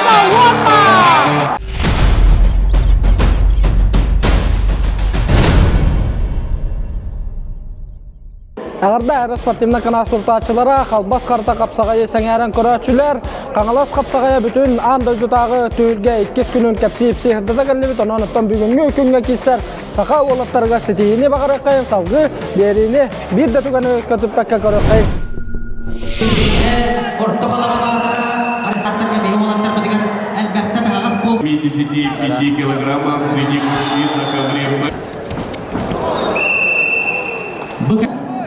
Наҕараада уонна Эҕэрдэ эр спортивнай канал сурутааччылара, Халбас харта хапсаҕайы сэҥээрэн көрөөччүлэр, Хаҥалас хапсаҕайа бүтүн аан дойдутааҕы түһүлгэ иккис күнүн кэпсии-ипсии сырдата кэллибит. Онон оттон бүгүҥҥү күҥҥэ киирсэр саха уолаттарыгар ситиһиини баҕарыаххайын, салгыы биэриини биир да түгэни көтүппэккэ көрүөххэйин. Орто балаҕалаахтара Александрга биһи уолаттарбытыгар элбэхтэ таһаҕас буол 75 килограммов среди мужчин на ковре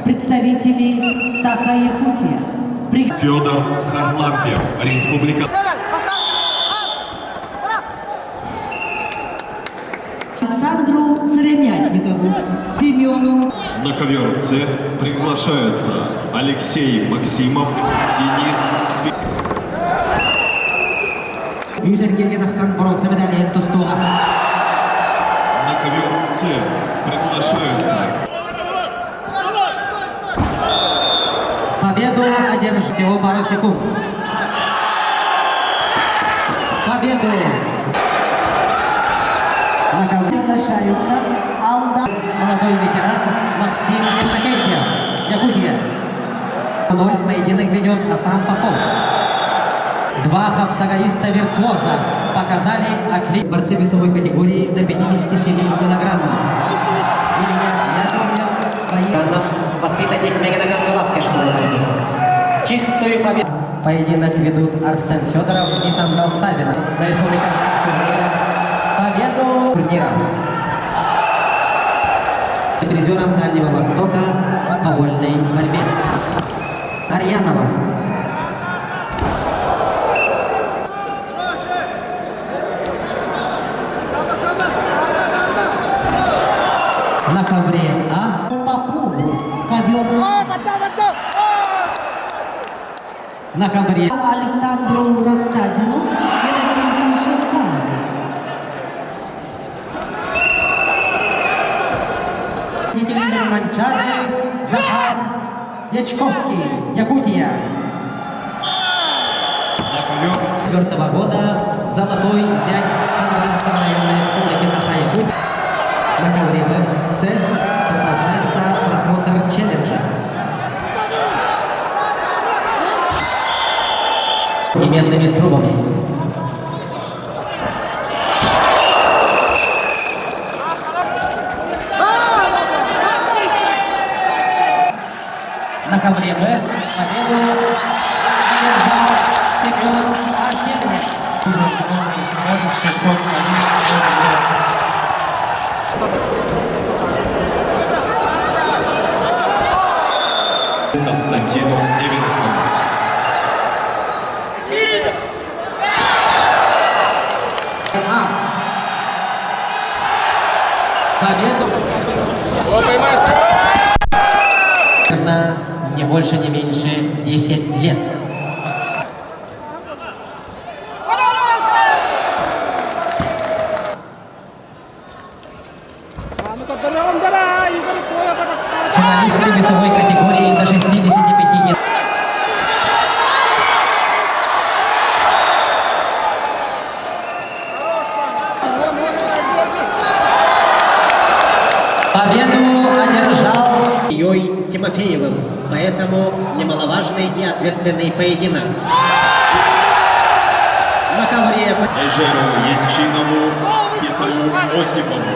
Представители Саха-Якутия. Федор Харлампьев, Республика. Александру Сыромятникову, Семену. На ковер С приглашаются Алексей Максимов, Денис Спи... Үс эргииргэ тахсан боруонса медалиһын тустууга. На ковер С приглашаются Победу одержит всего пару секунд. Победу! На ковер Приглашаются Алда. Молодой ветеран Максим Иннокентьев, Якутия. 0 поединок ведет Асан Попов. Два хапсагаиста-виртуоза показали отличие борцы весовой категории до 57 килограммов. Илья Яковлев, Военов, воспитанник Мегино-Кангаласской школы борьбы. Чистую победу. Поединок ведут Арсен Федоров и Сандал Савина на республиканских турнирах. Победу турнира. Призером Дальнего Востока по вольной борьбе. Арьянова. На ковре А. Попову. Ковер На ковре Александру Рассадину, Иннокентию Щелканову. Победитель Манчары Захар Дьячковский, Якутия. На ковер Четвертого года золотой зять Хангаласского района Республики Саха-Якутия. На ковре Б, С продолжается просмотр челленджа. Именными трубами. На ковре Б победу одержал Семен Артемьев. 601 Константину Эвенсону. А. Победу. На не больше, не меньше 10 лет. Финалисты весовой категории до 65 лет. Победу одержал Ильей Тимофеевым, поэтому немаловажный и ответственный поединок. На ковре Эжеру Янчинову, Петру Осипову.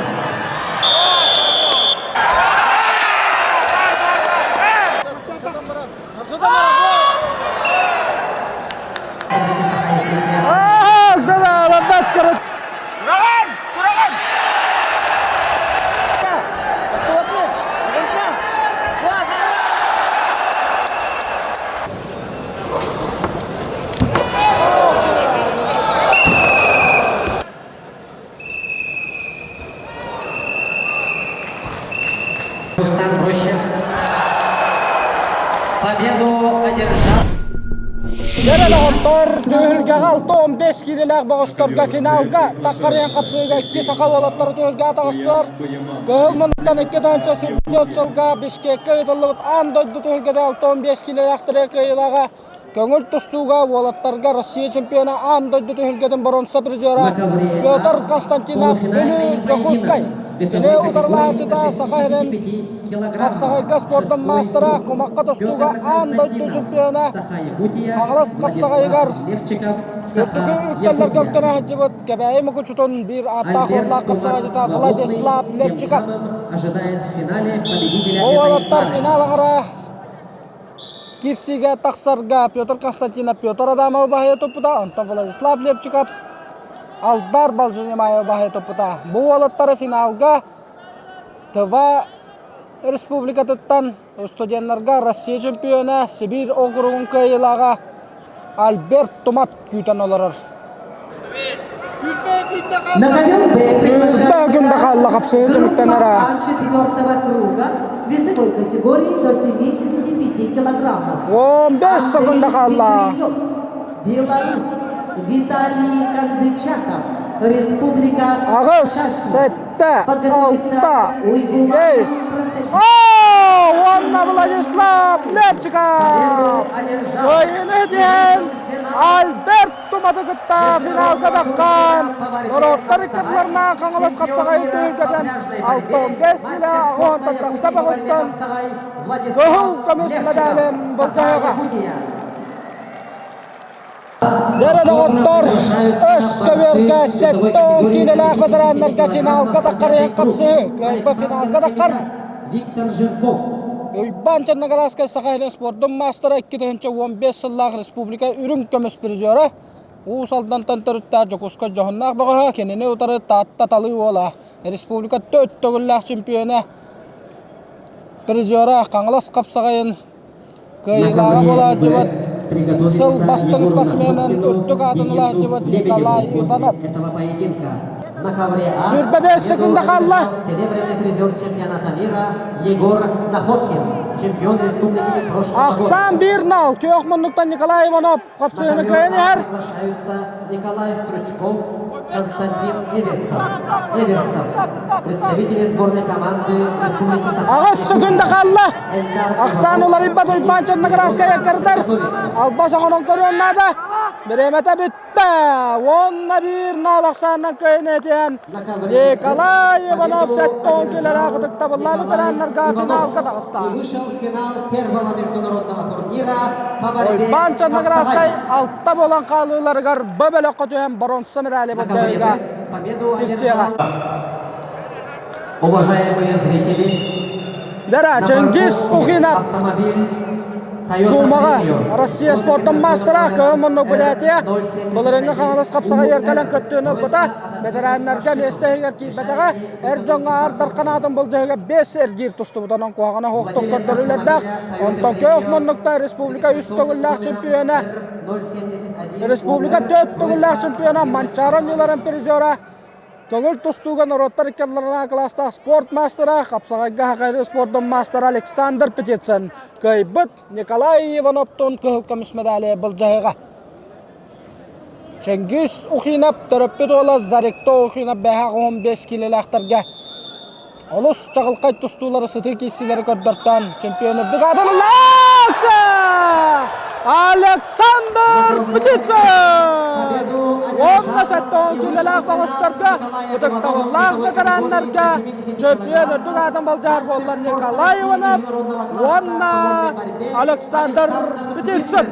Рустам Рощев. Победу одержал Дьэ доҕоттор, түһүлгэҕэ 6-15 киилэлээх бөҕөстөргө финалга таххарыйан хапсыыга икки саха уолаттара түһүлгэҕэ таҕыстылар. Кыһыл муннуктан 2 сүүс сылга Бишкеккэ ыытыллыбыт аан дойду түһүлгэтэ 6-15 киилэлээхтэри кыайыылааҕа. Көҥүл тустууга уолаттарга Россия чемпиона аан дойду түһүлгэтин боруонса призера Петр Константинов Бүлүү Дьокуускай. Кини утарылаһааччыта Саха сирин хапсаҕайга спордун маастара, кумахха тустууга аан дойду чемпиона Хаҥалас хапсаҕайыгар үрдүкү үктэллэргэ үктэнэ сылдьыбыт Кэбээйи Мукучутун биир ааттаах уоллаах хапсаҕайдьыта Владислав Левчиков. Бу уолаттар финал аҥара Кирсигэ тахсарга Петр Константинов Петр Адамовы баһыйа туппута, онтон Владислав Лепчиков Алдар Балжинимаевы баһыйа туппута. Бу уолаттары финалга Тыва Республикатыттан студеннарга Россия чемпиона, Сибиир округун кыайыылааҕа Альберт Тумат күүтэн олорор. На ковер Б Сүүрбэ күн да хаалла хапсыһыы группа түмүктэнэр А четвертого круга весовой категории до 75 килограммов. 15 секунда Андрей хаалла. Бекренев, Беларусь, Виталий Канзычаков, Республика Аҕыс, Хакасия. сэттэ, Подготовиться алта, Уйгулану бэс. О, уонна Владислав Левчиков! Кыайыыны диэн Альберт Туматы кытта финалга таххан, норуоттар иккардыларына Хаҥалас хапсаҕайын түһүлгэтин 65 сыла аҕыһынтан тахса бөҕөстөн кыһыл көмүс медалин былдьаһыга. Дэрэ доҕоттор, өс көбүөргэ 70 киилэлээх ветераннарга финалга таххарыйан хапсыһыы, кыайба финалга таххар. Виктор Жирков. Уйбаан Черноградскай Саха сирин спордун маастара 2015 сыллаах республика үрүҥ көмүс призера Уус Алдантан төрүттээх Дьокуускай дьоһуннаах бөҕөһө кинини утары Таатта талыы уола республика төрт төгүллээх чемпиона призера Хаҥалас хапсаҕайын кыайыылааҕа буолааччыбыт сыл бастыҥ спортсменын үрдүк аатын ылааччыбыт Николай Иванов. На ковре А 25 секунда хаалла. Серебряный призер чемпионата мира Егор Находкин, чемпион республики прошлого года. Ахсаан 1-0. Күөх муннуктан Николай Иванов хапсыһыны кыайан иһэр. Приглашаются Николай Стручков, Константин Эверцев, Эверстов, представители сборной команды Республики Саха. Аҕыс секунда хаалла. Ахсаан уларыйбат Уйбаан Черноградскай аккардар. Албас оҕонон көрүөн наада. Бириэмэтэ бүттэ. Уонна биир нал ахсаанынан кыайын этиэн Николай Иванов 70 килэлээх ытыктабыллаах ветераннарга финалга таҕыста. И вышел в финал первого международного турнира по борьбе Уйбаан Черноградскай алта буолан хаалыыларыгар Б бөлөххө түһэн боруонса медали былдьаһыыга Победу кирсиэҕэ. Уважаемые зрители, Дара Чингис Ухинов автомобиль Сумаҕа Россия спортун маастара кыһыл муннук билээтиэ былырыыҥҥы Хаҥалас хапсаҕайыгар кэлэн көттүөн ылбыта. Бэтэрээннэргэ миэстэ иһигэр киирбэтэҕэ. Эр дьоҥҥо аар дархан аатын былдьаһыга бэс эргиир тустубут. Онон куһаҕана суохтук көрдөрүүлэрдээх. Онтон күөх муннукта республика үс төгүллээх чемпиона Республика төрт төгүллээх чемпиона Манчаары оонньууларын призера Көҥүл тустууга норуоттар иккардыларынан кылаастаах спорт маастара, хапсаҕайга хахайры спордун маастара Александр Птицын кыайбыт Николай Ивановтуун кыһыл көмүс медали былдьаһыга. Чингиз Ухинов төрөппүт уола Зарикто Ухинов бэһэ 15 киилэлээхтэргэ олус чаҕылхай тустуулары сытыы киирсиилэри көрдөртөөн чемпион үрдүк аатын ылла Александр Птицын! Уонна сэттэ киилэлээх бөҕөстөргө ытыктабыллаах ветераннарга чемпион үрдүк аатын былдьаһар буолла Николай Иванов уонна Александр Птицын.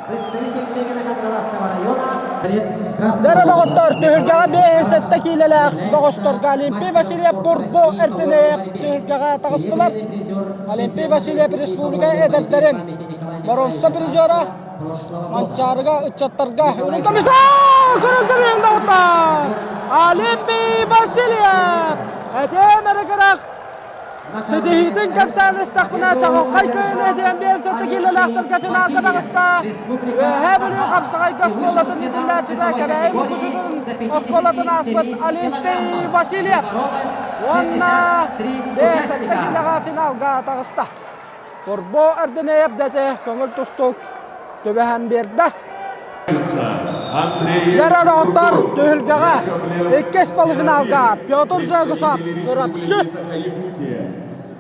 Представитель Мегино-Кангаласского района, борец с Красного Дэрэ доҕоттор, түһүлгэҕэ 5-7 киилэлээх доҕосторго Олимпий Васильев Бурбу Эрдинеев түһүлгэҕэ таҕыстылар. Олимпий Васильев республика эдэрдэрин боруонса призера Манчаарыга ыччаттарга үрүҥ көмүс көрүҥ көмүһүн доҕоттор! Олимпий Васильев этиэм эрэ кэрэх Ситиһиитин кэпсээн истэхпинэ, чаҕылхай кыайыыны этиэн биэнсэтэ киилэлээхтэргэ финалга таҕыста. Үөһээ Бүлүү хапсаҕайга оскуолатын иитиллээччитэ Кэбээйи Мукучутун оскуолатын ааспыт Олимпий Васильев уонна биэнсэтэ киилэҕэ финалга таҕыста. Турбо Эрдэнэйэп дэтэ көҥүл тустуук түбэһэн биэрдэ. Лера доҕоттор түһүлгэҕэ иккис полуфиналга Петр Жегусов Чурапчы.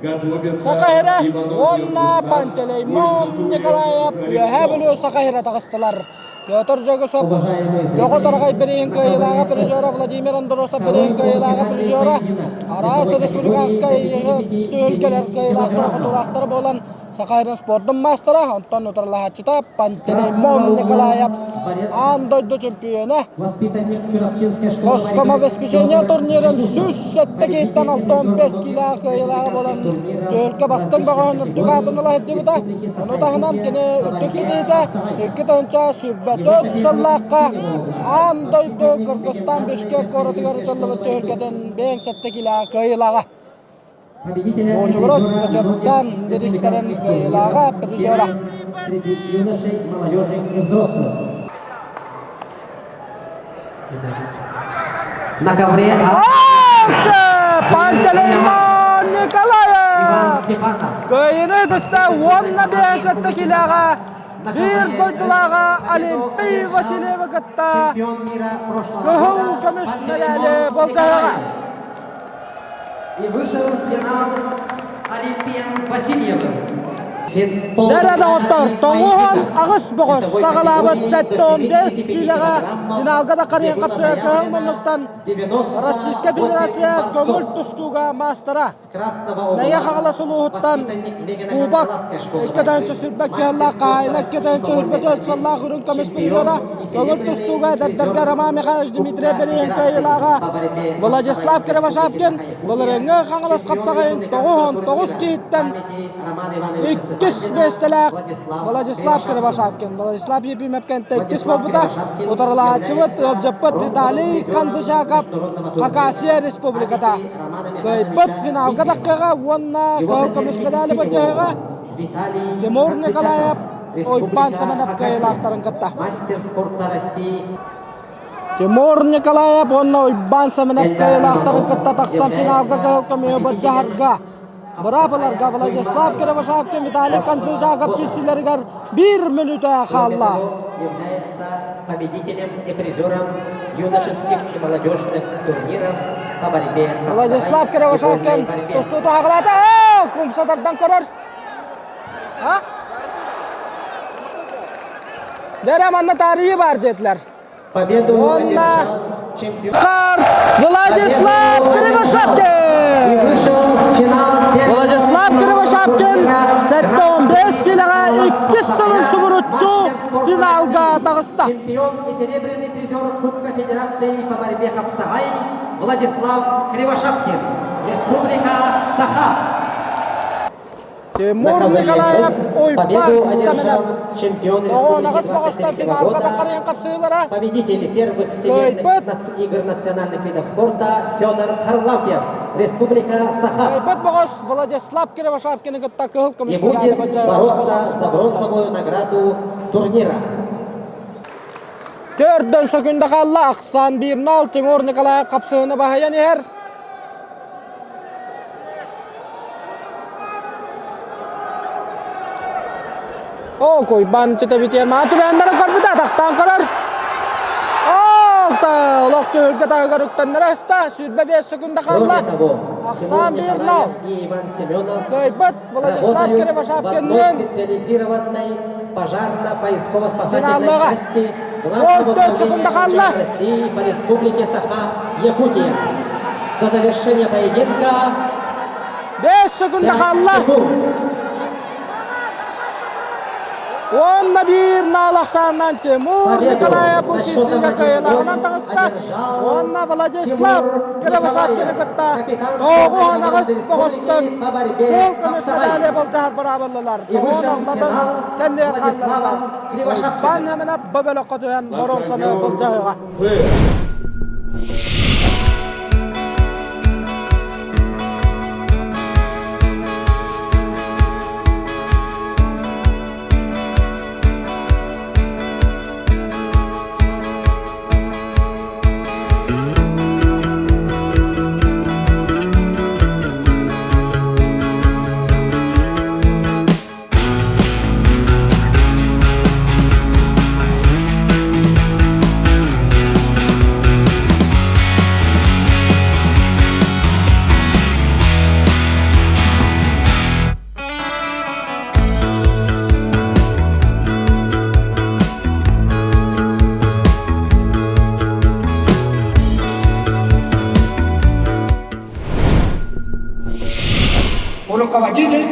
Готовится Саха сирэ Иванов уонна Рустам, Пантелеймон Ользатуев Николаев Үөһээ Зарипов. Бүлүү Саха сирэ таҕыстылар. Петр Жегусов Уважаемые Бөҕө зрители, Тарҕай бириин на кыайыылааҕа ковре призера С. Владимир Андросов Второй бириин кыайыылааҕа полуфинальный призера поединок араас весовой категории республиканскай до түһүлгэлэр 57 кыайыылаахтара килограммов. хотуулаахтара буолан Саха сирин спордун маастара, онтон утарылаһааччыта С Пантелеймон красного угла Николаев борец, аан дойду чемпиона воспитанник Чурапчинской школы Госкомобеспечение борьбы Петр турнирын Жегусов, сүүс сэттэ победитель киһиттэн и алта он призер бэс многих киилээх кыайыылааҕа буолан республиканских турниров түөлкэ бастыҥ различных бөҕөһүн үрдүк аатын категорий ыла сылдьыбыта. Республики Ону таһынан Саха-Якутия кини по үрдүк борьбе ситиһиитэ хапсаҕай. икки тыһыынча сүүрбэ Его төрт соперник сыллаахха синего угла, аан дойду воспитанник Кыргызстан легендарной Бишкек куоратыгар Верхневилюйской школы ыытыллыбыт борьбы. түһүлгэтин бэйэҥ сэттэ киилэҕэ кыайыылааҕа. Победителя и Буочугурус призера Бычырдан многих бириистэрин республиканских кыайыылааҕа турниров, призера. первенств среди юношей, молодежи и взрослых. На ковре А Пантелеймон Иван Николаев! Степанов. Кыайыны тыста уонна биэсэтте килэҕэ На биир ковре дойдулааҕа С победу Олимпий одержал Васильевы кытта чемпион мира прошлого кыһыл года көмүс медали Пантелеймон болтаһыга. Николаев. И вышел в финал с Олимпием Васильевым. Дэрэ доҕоттор, тоҕуһун аҕыс боҕус саҕалаабыт 75 киилэҕэ финалга да харыйан хапсыга кыһыл муннуктан Российскай Федерация көҥүл тустууга маастара Мэҥэ Хаҥалас улууһуттан Кубок икки тыһыынча сүүрбэ кыһаллаах хаһаайына икки тыһыынча сүүрбэ төрт сыллаах үрүҥ көмүс призера көҥүл тустууга эдэрдэргэ Роман Михайлович Дмитрий Бэриһин кыайыылааҕа Владислав Кривошапкин былырыыҥҥы Хаҥалас хапсаҕайын 99 киһиттэн иккис миэстэлээх Владислав Кривошапкин. Владислав Ефимов кэнтэ иккис буолбута. Утарылааччыбыт, ыалдьыппыт Виталий Канзычаков Хакасия Республиката. Кыайбыт финалга таххыга уонна кыһыл көмүс медали баччаһыга Тимур Николаев Ойбан Семенов кыайыылаахтарын кытта. Мастер спорта России Тимур Николаев уонна Уйбаан Семенов Эльдар кыайыылаахтарын Иванов кытта тахсан финалга является кыһыл көмүһү победителем былдьаһарга Быраабыларга Владислав Кривошапкин Виталий Концежаков киирсиилэригэр биир мүнүүтэ Кроме хаалла. того, является победителем и призером юношеских и молодежных турниров по борьбе Владислав хапсаҕай и вольной Кривошапкин борьбе. тустуута хаҕылаата. Кумсатардан көрөр. А? Дэрэ манна таарыйыы баар диэтилэр. Победу Уонна одержал чемпион. Владислав Победу одержал И Кривошапкин! вышел в финал первого Владислав Кривошапкин турнира 75 килоҕа иккис сылын субуруччу Мастер спорта финалга России, таҕыста. чемпион и серебряный призер Кубка Федерации по борьбе хапсаҕай Владислав Кривошапкин, Республика Саха. Тимур На ковре Николаев С Уйбан победу Семенов одержал чемпион Тоҕон Республики аҕыс моҕостор 23 финалга года, таххарыйан хапсыылара победитель первых всемирных Кыайбыт игр национальных видов спорта Федор Харлампьев, Республика Саха. Кыайбыт боҕус Владислав Кривошапкины кытта кыһыл И көмүс медали будет бачча бороться за бронзовую награду турнира. Төрдөн сөкүндэ хаалла ахсаан 1-0 Тимур Николаев хапсыыны баһыйан иһэр. О, Куйбан титэ битиэр маа түбээннэрин көрбүтэ атахтаан көрөр. Оох, олох түһүлгэ таһыгар үктэннэрэ ыста, 25 секунда хаалла. Кроме того, Ахсаан Тимур 1-0. Николаев и Иван Семенов Кыайбыт Владислав работают в одной Кривошапкинныын специализированной пожарно-поисково-спасательной финаллыга. части Главного 14 управления секунда хаалла. МЧС России по Республике Саха-Якутия. До завершения поединка 5 секунда 5 хаалла. секунд. Уонна биир наалахсааннан Тимур Победу Николаев бу со счетом киирсиигэ кыайыылааҕынан 1-0 таҕыста. одержал Уонна Владислав Тимур Кривошапкины Николаев, кытта капитан тоҕуһун сборной аҕыс команды боҕустан республики по борьбе кыһыл көмүс хапсаҕай. медали былдьаһар быраабыллылар. И Тоҕуһун вышел в алтатын финал с кэннигэ хаалларылар. Владиславом Уйбаан Кривошапкиным. Хэмэнэ бу бөлөххө түһэн На боруонсаны ковер былдьаһыга. Б.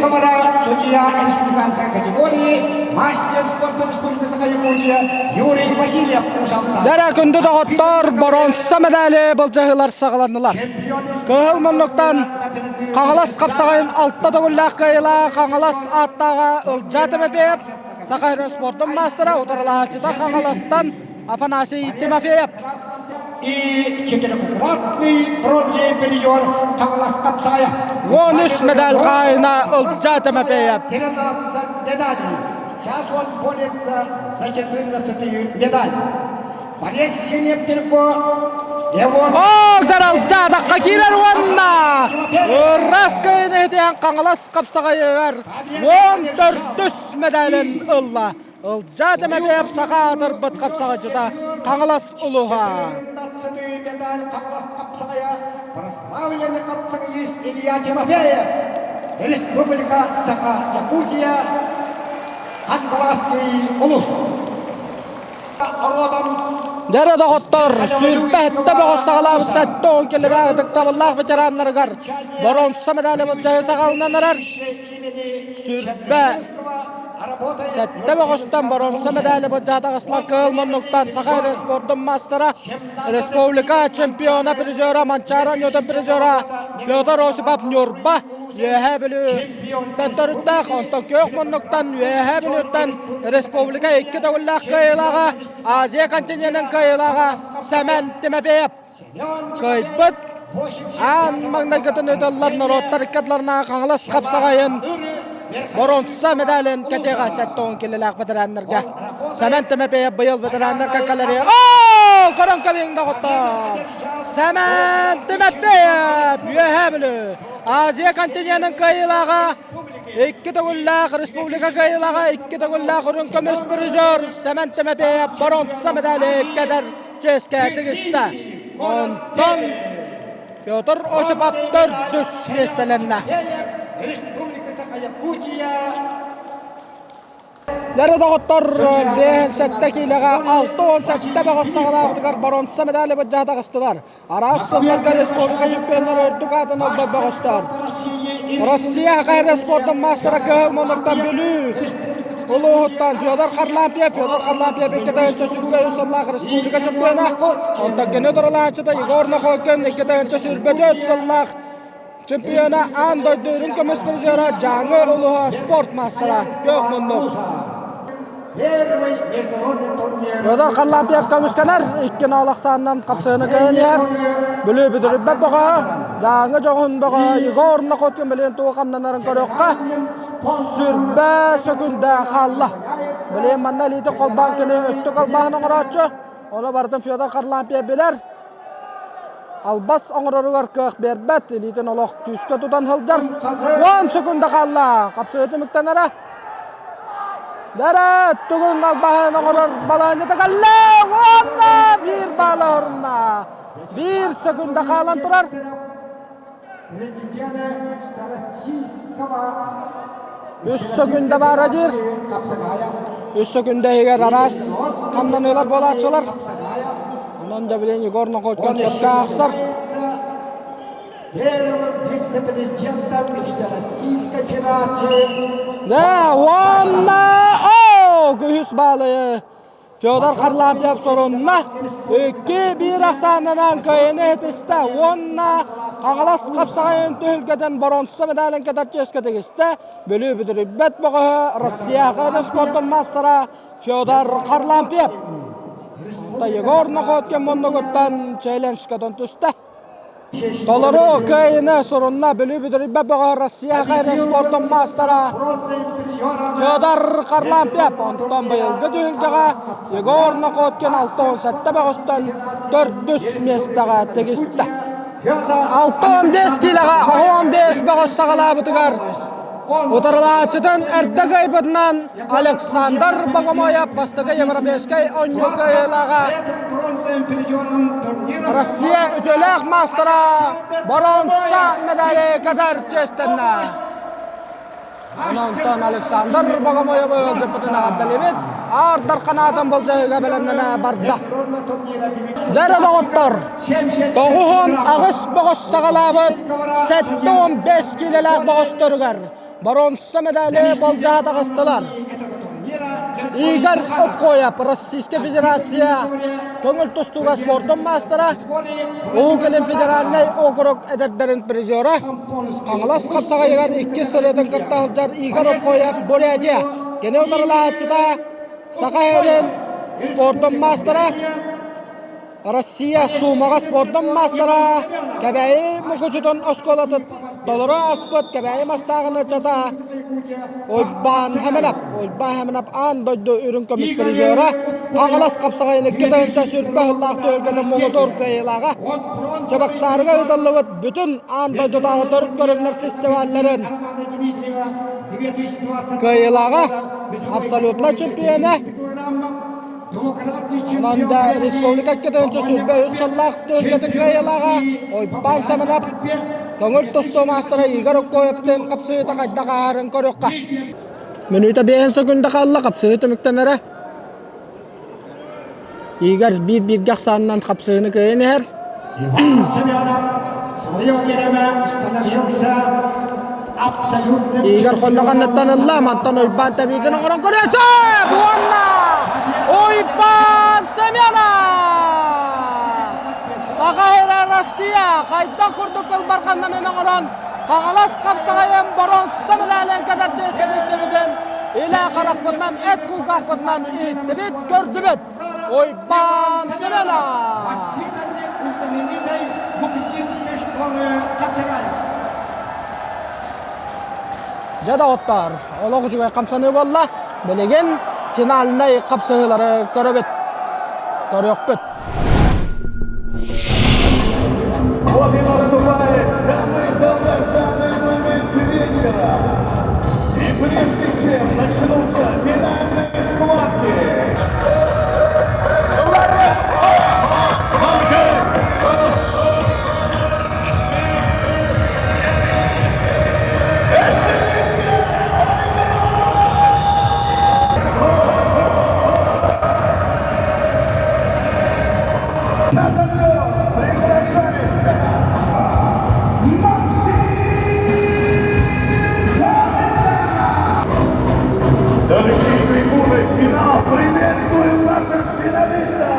ковра судья республиканской категории, мастер спорта Республики Саха-Якутия Юрий Васильев Усалта. Дәрә күндү доҕоттор боронса медали былдьаһыылар саҕаланнылар. Кыһыл муннуктан Хаҥалас хапсаҕайын алта төгүллээх кыайыылаах Хаҥалас ааттааҕа Ылдьаа Тимофеев, Саха сирин спордун маастара, утарылаһааччыта Хаҥаластан Афанасий Тимофеев. И четырехкратный бронзовый призер Хаҥалас хапсаҕайа. 13 медаль хаайына Ылдьаа Тимофеев. 13 медалей. Сейчас он борется за 14 медаль. Борис Синептерко его... Ол даралдьаатахха киирэр уонна ырас кыайыны итиэн Хаҥалас хапсаҕайыгар 14 медалин ылла. Ылдьаа Тимофеев саха аатырбыт хапсаҕайдьыта Хаҥалас улууһа. медаль Хаҥалас хапсаҕайа прославленный хапсаҕайист Илья Тимофеев Республика Саха Якутия Хаҥаласский улус. Дьэ доҕоттор, сүүрбэ бөҕө саҕалаабыт 70 килэлээх ытыктабыллаах ветераннарыгар боруонса медали былдьаһыы саҕаланан эрэр. 27 бөҕөстөн боруонса медали былдьаһа таҕыстылар кыһыл муннуктан Саха спордун маастара, республика чемпиона призера Манчаары оонньуутун призера Петр Осипов Ньурба Үөһээ Бүлүү төрүттээх, онтон күөх муннуктан Үөһээ Бүлүүттэн республика икки төгүллээх кыайыылааҕа, Азия континенын кыайыылааҕа Сэмэн Тимофеев кыайбыт. Аан маҥнайгытын ыытыллар норуоттар икки ардыларынааҕы Хаҥалас хапсаҕайын боруонса медалын кэтиэҕэ 70 килэлээх бэтэрээннэргэ. Сэмэн Тимофеев быйыл ветераннар кэккэлэри Оо, көрөн кэбиҥ доҕоттор! Сэмэн Тимофеев Үөһээ Бүлүү Азия континенын кыайыылааҕа, икки төгүллээх республика кыайыылааҕа, икки төгүллээх үрүҥ көмүс призер Сэмэн Тимофеев боруонса медали кэтэр чиэскэ тигистэ. Онтон Петр Осипов төрдүс миэстэлэннэ. Республика Саха-Якутия Дэрэ доҕоттор, 57 киилэҕэ 67 бөҕөс саҕалаабытыгар боруонса медали былдьаһа таҕыстылар. Араас сылларга республика чемпионнара үрдүк аатын ылбат бөҕөстөр. Россия ХР спордун маастара кыһыл муннуктан Бүлүү улууһуттан Федор Харлампьев, Федор Харлампьев 2023 сыллаах республика чемпиона, онтон кини туралааччыта Егор Нохойкин 2024 сыллаах чемпиона, аан дойду үрүҥ көмүс призера Дьааҥы улууһа спорт маастара Күөх муннук. Федор Харлампьев көмүскэнэр, икки ноол ахсаанынан хапсыһыны кыайан иһэр. Бүлүү бүдүрүйбэт бөҕө, Дьааҥы дьоҕун бөҕө Егор Находкин билигин тугу хамнанарын көрүөххэ. Сүрбэ сөкүндэ хаалла. Билигин манна илиитин холбоон кини өттүк албаһын оҥорооччу. Ону барытын Федор Харлампьев билэр. Албас оҥороругар кыах биэрбэт, илиитин олох күүскэ тутан сылдьар. 10 секунда хаалла. Хапсыһыы түмүктэнэрэ. Дэрэ тугун албаһын оҥорор балаанньата кэллэ уонна биир баала орунна. Биир секунда хаалан турар. Президента Всероссийского Үс секунда баара диир. Үс секунда иһигэр араас хамнаныылар буолааччылар. Онон да билин Егор Нохойкон сөпкө аахсар. Первым вице-президентом Всероссийской Федерации Да, уонна о, күһүс баалы Федор Харлампьев сорунна. 2-1 ахсаанынан кыайыны этистэ уонна Хаҥалас хапсаҕайын түһүлгэтин боруонса медалын кэтэр чиэскэ тигистэ. Бүлүү бүдүрүйбэт бөҕөһө Россияҕа спордун маастара Федор Харлампьев. Егор Находкин муннугуттан челленджка түстэ. Толору кыайыны сурунна Бүлүү бүдүрүйбэт бөҕө Россия хайрын спордун маастара Федор Харлампьев. Онтон быйылгы түһүлгэҕэ Егор Находкин 67 бөҕөстөн төрдүс миэстэҕэ тигистэ. 65 киилэҕэ 15 бөҕөс саҕалаабытыгар утарылааччытын эрдэ кыайбытынан Александр Богомоев бастакы европейскай оонньуу кыайыылааҕа Россия үтүөлээх маастара боруонса медали кэтэр чиэстэннэ. Онтон Александр Богомоевы ыалдьыппытын эҕэрдэлиибит. Аар Дархан аатын былдьаһыыга бэлэмнэнэ барда. Дьэ доҕоттор, 98 бөҕөс саҕалаабыт 75 киилэлээх бөҕөстөрүгэр. Боруонса медали болдьоһо таҕыстылар. Игорь Опкоев, Российская Федерация көҥүл тустууга спордун маастара, Уһук Илин федеральнай округ эдэрдэрин призера, Хаҥалас хапсаҕайыгар иккис сырыытын кытта сылдьар Игорь Опкоев Бурятия кини утарылаһааччыта Саха сирин спордун маастара, Россия суумаҕа спордун маастара Кэбээйи Мукучутун оскуолатын толору ааспыт Кэбээйи мастааҕын ыччата Уйбаан Хэмэнэп Уйбаан Хэмэнэп аан дойду үрүҥ көмүс призера Хаҥалас хапсаҕайын 2020 сыллаах түһүлгэтин муҥутуур кыайыылааҕа Чебоксарга ыытыллыбыт бүтүн аан дойдутааҕы төрүт көрүҥнэр фестивалларын кыайыылааҕа абсолютнай чемпиона Онон да республика 223 сыллаах түһүлгэтин кыайыылааҕа Уйбаан Семенов көҥүл тустуу маастара Игорь Окоевтыын хапсыһыыта хайдах ааһарын көрүөххэ. Мүнүүтэ биэһин секунда хаалла хапсыһыы түмүктэнэрэ. Игорь биир-бииргэ ахсаанынан хапсыһыыны кыайан иһэр. Иван Семенов свое время становился абсолютным Игорь хонно-ханныттан ылла, мантан Уйбаан тэбиитин оҥорон көрөөччү! Уонна Уйбаан Семенов! Саха сирэ Россия хайдах курдук кылбарханнанан оҥорон Хаҥалас хапсаҕайын боруонса медалын кэтэр чиэскэ тиксибитин илэ харахпытынан эт кулгаахпытынан иһиттибит, көрдүбүт. Уйбаан Семенов! Воспитанник знаменитой Мукучинской школы Хапсагая. Дьэ доҕоттоор, олох үчүгэй хамсаныы буолла. Билигин финальнай хапсыһыылары көрөбүт. Көрүөхпүт. Вот и наступает самый долгожданный момент вечера. И прежде чем начнутся финальные схватки, На ковер приглашается Максим Колесов! Дорогие трибуны, финал приветствуем наших финалистов!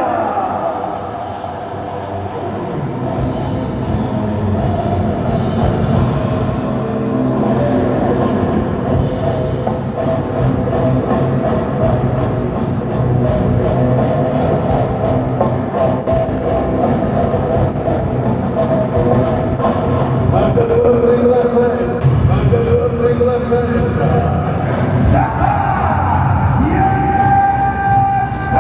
На ковер приглашается, на ковер приглашается Захар Ячковский!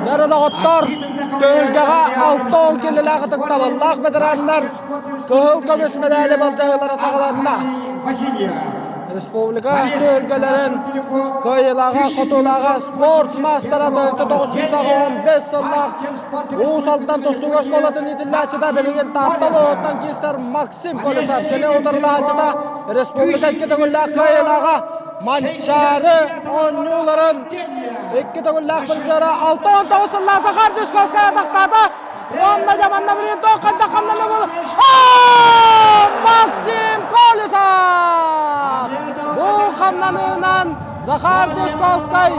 Дара доҕоттор, түһүлгэҕэ 60 киилэлээх ытыктабыллаах ветераннар кыһыл көмүс мэдээли былдьаһыылара саҕаланна. Республика түһүлгэлэрин кыайыылааҕа, хотуулааҕа спорт маастара 1995 сыллаах Уус Алдан тустууга оскуолатын иитиллээччитэ билигин Таатта улууһуттан киирсэр Максим Колесов кини утарылаһааччыта республика икки төгүллээх кыайыылааҕа Манчаары оонньууларын икки төгүллээх призера 69 сыллаах Захар Дьячковскай атахтаата уонна дьаманна билигин туох хайдах хамнана буолла Максим Колесов бу хамнаныынан Захар Дьячковскай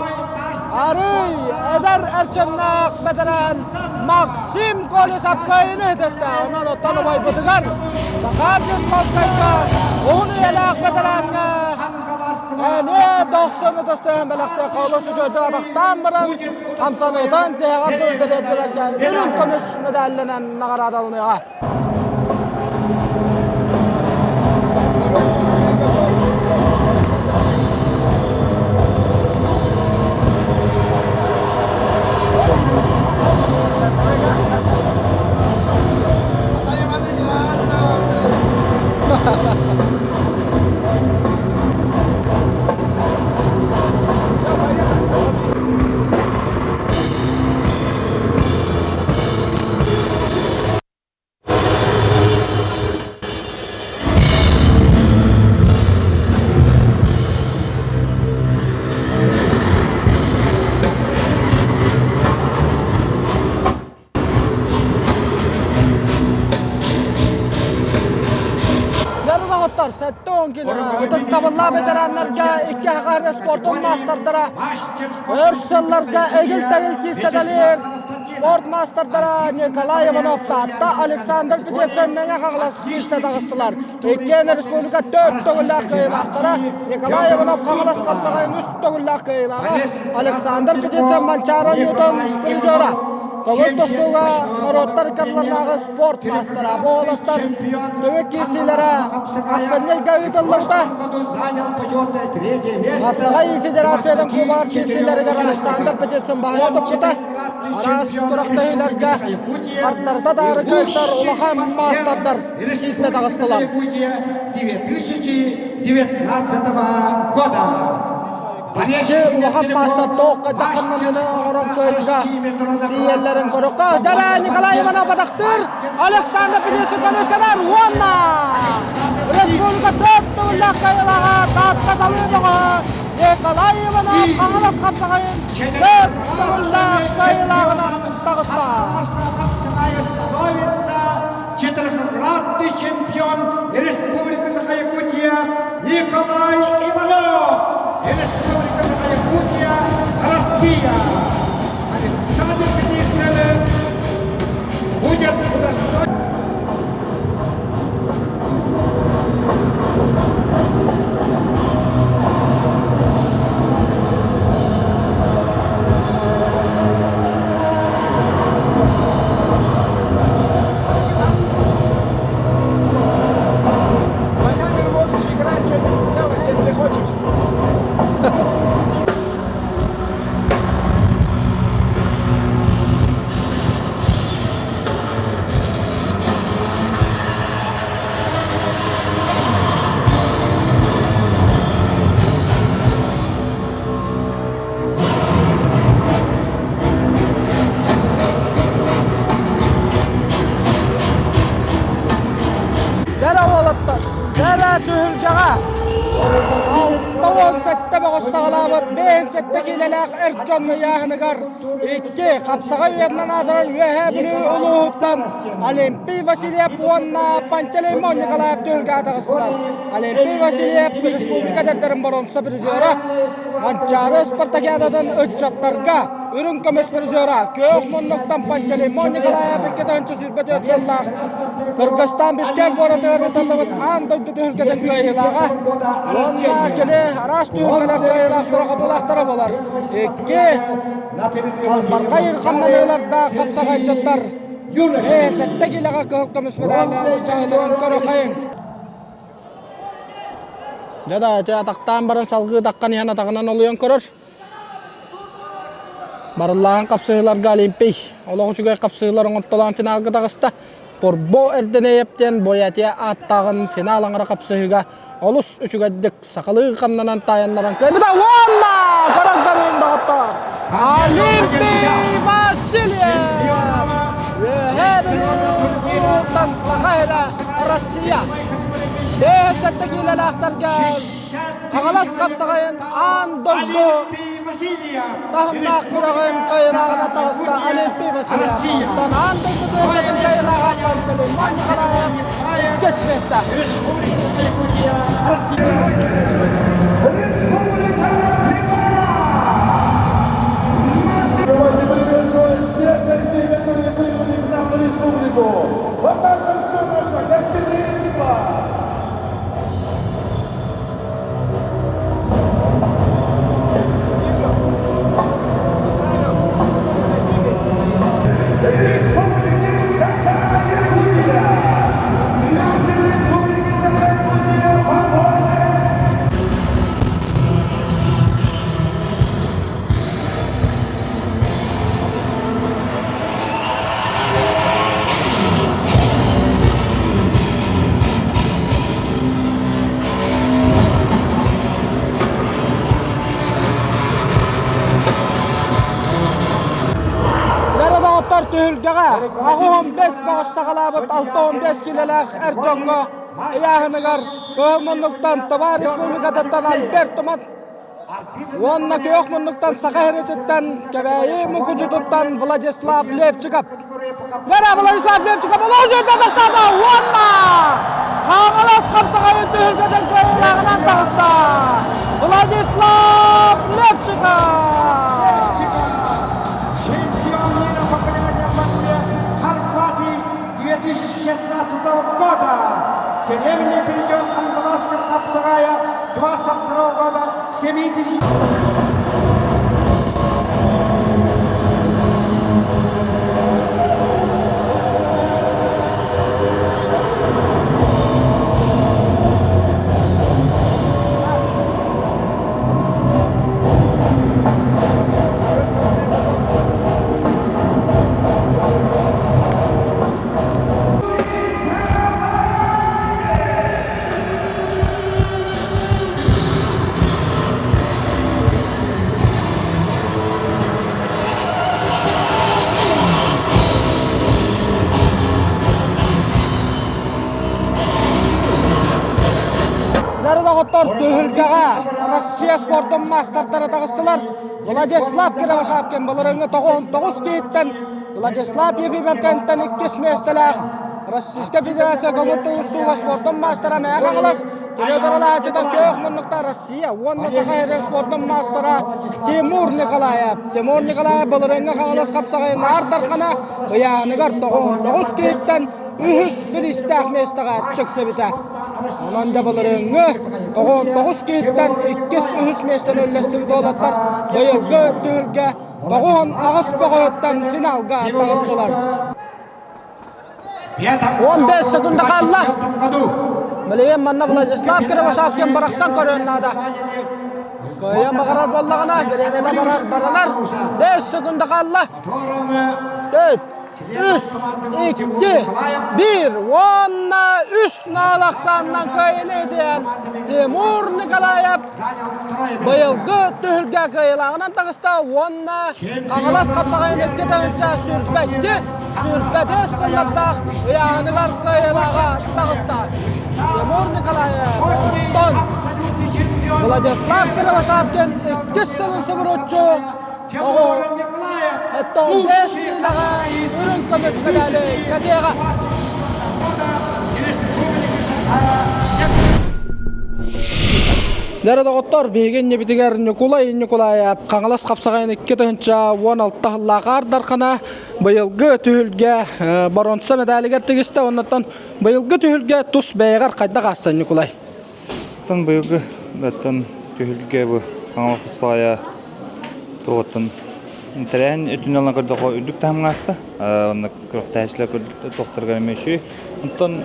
арый эдэр эрчимнээх бэтэрээн Максим Колесов кыайыыны иһитистэ. Онон оттон убайбытыгар Захар Дьячковскайга уһун үйэлээх бэтэрээнҥэ эмиэ дохсун ытыстыһан бэлэхтиэх олус үчүгэйдик атахтаан баран хамсаныытын тиһэҕэр тириэрдибэккэ үрүҥ көмүс медаллэнэн наҕараадаланыаҕа. Ытыктабыллаах ветераннарга икки аҕар спортун маастардара өр сылларга эгил-тэгил киирсэтэлиир спорт маастардара Николай Иванов Таатта, Александр Петецин Мэҥэ Хаҥалас киирсэ таҕыстылар. Иккиэн республика төрт төгүллээх кыайыылаахтара Николай Иванов Хаҥалас хапсаҕайын үс төгүллээх кыайыылааҕа Александр Петицын Манчаары оонньуутун призера. Көҥүл тустууга норуоттар ыккардыларынааҕы спорт маастара. Бу уолаттар түмүк киирсиилэрэ ахсынньы ыйга ыытыллыбыта. Хапсаҕай федерациятын кубаар киирсиилэригэр Александр Петицын баһыйа туппута. Араас күрэхтэһиилэргэ хардарыта даары кыайсар улахан маастардар киирсэ таҕыстылар. 2019 года. Икки улахан маастар туох хайдах хамнананы оҥорон кыайыыга тиийэллэрин көрүөххэ. Дьэ, Николай Иванов атахтыыр, Александр Петрович көмүскэнэр уонна республика төрт төгүллээх кыайыылааҕа Таатта талыы бөҕө Николай Иванов Хаҥалас хапсаҕайын төрт төгүллээх кыайыылааҕынан таҕыста. становится четырехкратный чемпион Республики Саха-Якутия Николай Иванов! Республика Саха-Якутия, Россия! Александр Пеницын будет удостоен... На камеру можешь играть, что-нибудь делать, если хочешь. Кэрэ уолаттар, кэрэ түһүлгэҕэ 67 бөҕөс саҕалаабыт 57 киилэлээх эр дьон ыйааһыныгар икки хапсаҕай үйэтинэн аатырар Үөһээ Бүлүү улууһуттан Олимпий Васильев уонна Пантелеймон Николаев түһүлгэҕэ таҕыстылар. Олимпий Васильев республика эдэрдэрин боруонса призера Манчаары спартакиадатын ыччаттарга үрүҥ көмүс призера күөх муннуктан Пантелеймон Николаев 2024 сыллаах Кыргызстан Бишкек куоратыгар ыытыллыбыт аан дойду түһүлгэтин кыайыылааҕа уонна кини араас түһүлгэлэр кыайыылаахтара хотуулаахтара буолар. Икки халбархай хамнаныылардаах хапсаҕайдьыттар сэттэ киилэҕэ кыһыл көмүс медаллаах дьаһыыларын көрөхөйүҥ. Дьэ да, ити атахтаан баран салгыы таххан иһэн атаҕынан олуйан көрөр. Барыллааһын хапсыһыыларга Олимпий олох үчүгэй хапсыһыылар оҥортолоон финалга таҕыста. Порбо Эрдэнэйэп диэн Бурятия ааттааҕын финал аҥара хапсыһыыга олус үчүгэйдик сахалыы хамнанан таайаннаран кыайбыта уонна көрөн көрүн доҕоттор Олимпий Васильев Үөһээ Бүлүү Саха сирэ Россия 57 киилэлээхтэргэ Хаҥалас хапсаҕайын аан дойду таһымнаах күрэҕин кыайыылааҕына таҕыста Олимпий Васильев. Оттон аан дойду түһүлгэтин кыайыылааҕа Пантелеймон Николаев иккис миэстэ. Республика Давайте приветствовать всех гостей, которые прибыли к нам на республику. Покажем все наше гостеприимство. Республики Саха-Якутия! Граждане Республики Саха-Якутия по вольной Бары доҕоттор түһүлгэҕэ 85 бөҕөс саҕалаабыт 65 киилэлээх эр дьоҥҥо ыйааһыныгар Кыһыл муннуктан Тыва Республикатыттан Альберт Тумат Уонна күөх муннуктан Саха сирититтэн Кэбээйи Мукучутуттан Владислав Левчиков. Вера Владислав Левчиков олох жерде тахтаата уонна Хаҥалас хапсаҕайын түһүлгэтин кыайыылааҕынан таҕыста Владислав Левчиков! Чемпион мира по пляжной борьбе Карпаты 2016 года. Серебряный призер Хангаласского хапсагая 22 года 70 Дары доҕоттор түһүлгэҕэ Россия спордун маастардара таҕыстылар. Владислав Кривошапкин былырыыҥҥы 99 киһиттэн Владислав Ефимовкантан иккис миэстэлээх Российскай Федерация көҥүл тустууга спордун маастара Мэйэ Хаҥалас Төрөтөрөлааччыта күөх муннукта Россия уонна Саха сирин спордун маастара Тимур Николаев. Тимур Николаев былырыыҥҥы Хаҥалас хапсаҕайын Аар Дархана ыйааһыныгар 99 киһиттэн үһүс бириистээх миэстэҕэ тиксибитэ. Онон да былырыыҥҥы 99 киһиттэн иккис үһүс миэстэни үллэстибит уолаттар быйылгы түһүлгэ 98 бөҕөһүттэн финалга таҕыстылар. 15 секунда хаалла. Билигин манна Владислав Кривошапкин барахсан көрүөн наада. Кыайан баҕарар буоллаҕына, бириэмэнэ барар баранар. 5 секунда хаалла. 4, 3, 2, 1 уонна үс наал ахсаанынан кыайыны итиэн Тимур Николаев быйылгы түһүлгэ кыайыылааҕынан таҕыста уонна Хаҥалас хапсаҕайын икки тыһыынча сүүрбэкки сүүрбэ сыллардаах ыйааһыныгар кыайыылааҕа таҕыста. Тимур Николаев онтон Владислав Кривошапкин иккис сылын субуруччу оҕо оттон бэс киилэҕэ үрүҥ көмүс медали кэтиэҕэ. Дьэ доҕоттор, биһиги иннибитигэр Ньукулай Ньукулаев Хаҥалас хапсаҕайын 2016 сыллаах Аар Дархана быйылгы түһүлгэ боруонса медалигэр тигистэ. Оннуттан быйылгы түһүлгэ тус бэйэҕэр хайдах ааста Ньукулай? Оттон быйылгы оттон түһүлгэ бу Хаҥалас хапсаҕайа туоҕуттан тэрээһин өттүнэн ылан көрдөххө үрдүк таһымҥа ааста. Онно күрэхтэһээччилэр тохторго эмиэ үчүгэй. Онтон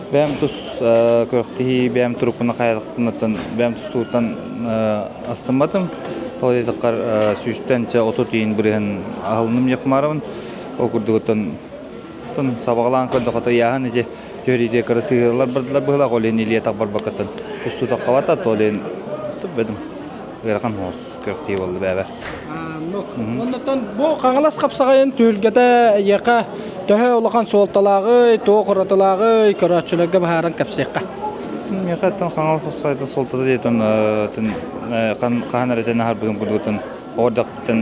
Бэйэм тус күрэхтэһии, бэйэм турукпун хайалыктан, бэйэм тустууттан астымматым. Тоҕо диэтэххэ сүүстэн чэ 30 иин бырыһын аһылыным Якмаровын. Ол курдугуттан сабаҕалаан көрдөххө ыйааһын ити түһэриитэ кыра сыһыалар бардылар быһыылаах ол иһин илии атах барбаккаттан тустуу таххабата то иһин бэдим ыарахан соҕус күрэхтии буолла бэйэбэр. Оннуттан бу Хаҥалас хапсаҕайын түһүлгэтэ эйиэхэ төһө улахан суолталааҕый, туох уратылааҕый көрөөччүлэргэ быһааран кэпсиэххэ. Миэхэ оттон Хаҥалас хапсаҕайын суолтата диэтэн хаһан эрэ этэн аһарбытым курдугуттан оҕордохтон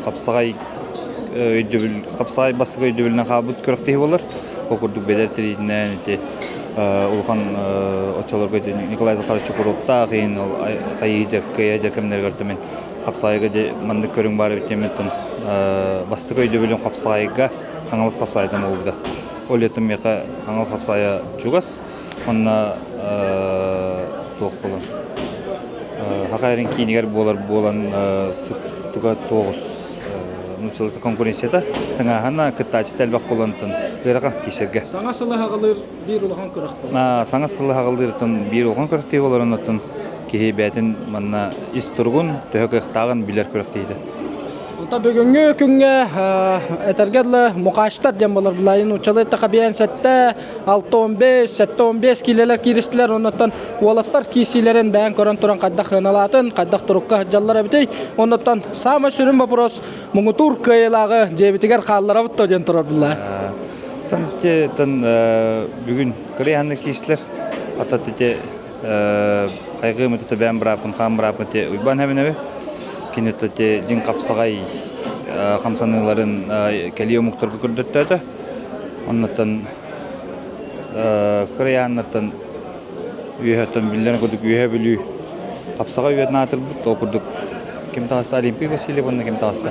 хапсаҕай өйдөбүл хапсаҕай бастакы өйдөбүлүнэн хаалбыт күрэхтэһии буолар. Ол курдук бэдэр тириитинэн ити улахан оччолорго Николай Захарович Чукуруоптаах иһин ол хайыы дьаркыйа дьаркамнарыгар мен хапсаайга дьэ маннык көрүҥ баар эбит диэммиттэн бастакы өйдөбүлүм хапсаайга Хаҥалас хапсаайдан буолбута. Ол иһин миэхэ Хаҥалас хапсаайа чугас уонна туох буолан Саха эрин киинигэр буолар буолан сыттыга тоҕус нууччалыыта конкуренцията тыҥааһына кыттааччыта элбэх буолан ыарахан киисэргэ. Саҥа сылы хаҕалыыр биир улахан күрэх буолар. Саҥа сылы хаҕалыыртан биир улахан күрэхтии буолар оннуттан киһи бэйэтин манна ис туругун төһө кыахтааҕын билэр күрэхтиитэ. Онто бүгүҥҥү күҥҥэ этэргэ дылы мукачтар диэн буолар былайын нууччалыы эттэххэ биэн сэттэ 6-15, 7-15 киилэлэр кииристилэр. Оннуттан уолаттар киирсиилэрин бэйэн көрөн туран хайдах сыаналаатын, хайдах турукка сылдьаллар эбитий. Оннуттан саамай сүрүн вопрос муҥутуур кыайыылааҕы дьиэбитигэр хаалларабыт дуо диэн турар булла. Тан те тан бүгүн кырыйаһанны киистилэр. Ата те хайгыы мөтө бэйэм бырааппын хаан бырааппын те Уйбаан Хэбинэби. Кини те дьиҥ хапсаҕай хамсаныыларын кэлии омуктарга көрдөттөөтө. Оннуттан Кырайааннартан үөһэттэн биллэрин курдук Үөһэ Бүлүү хапсаҕай үйэтин аатырбыт. Ол курдук ким таҕыста Олимпий Васильев уонна ким таҕыста?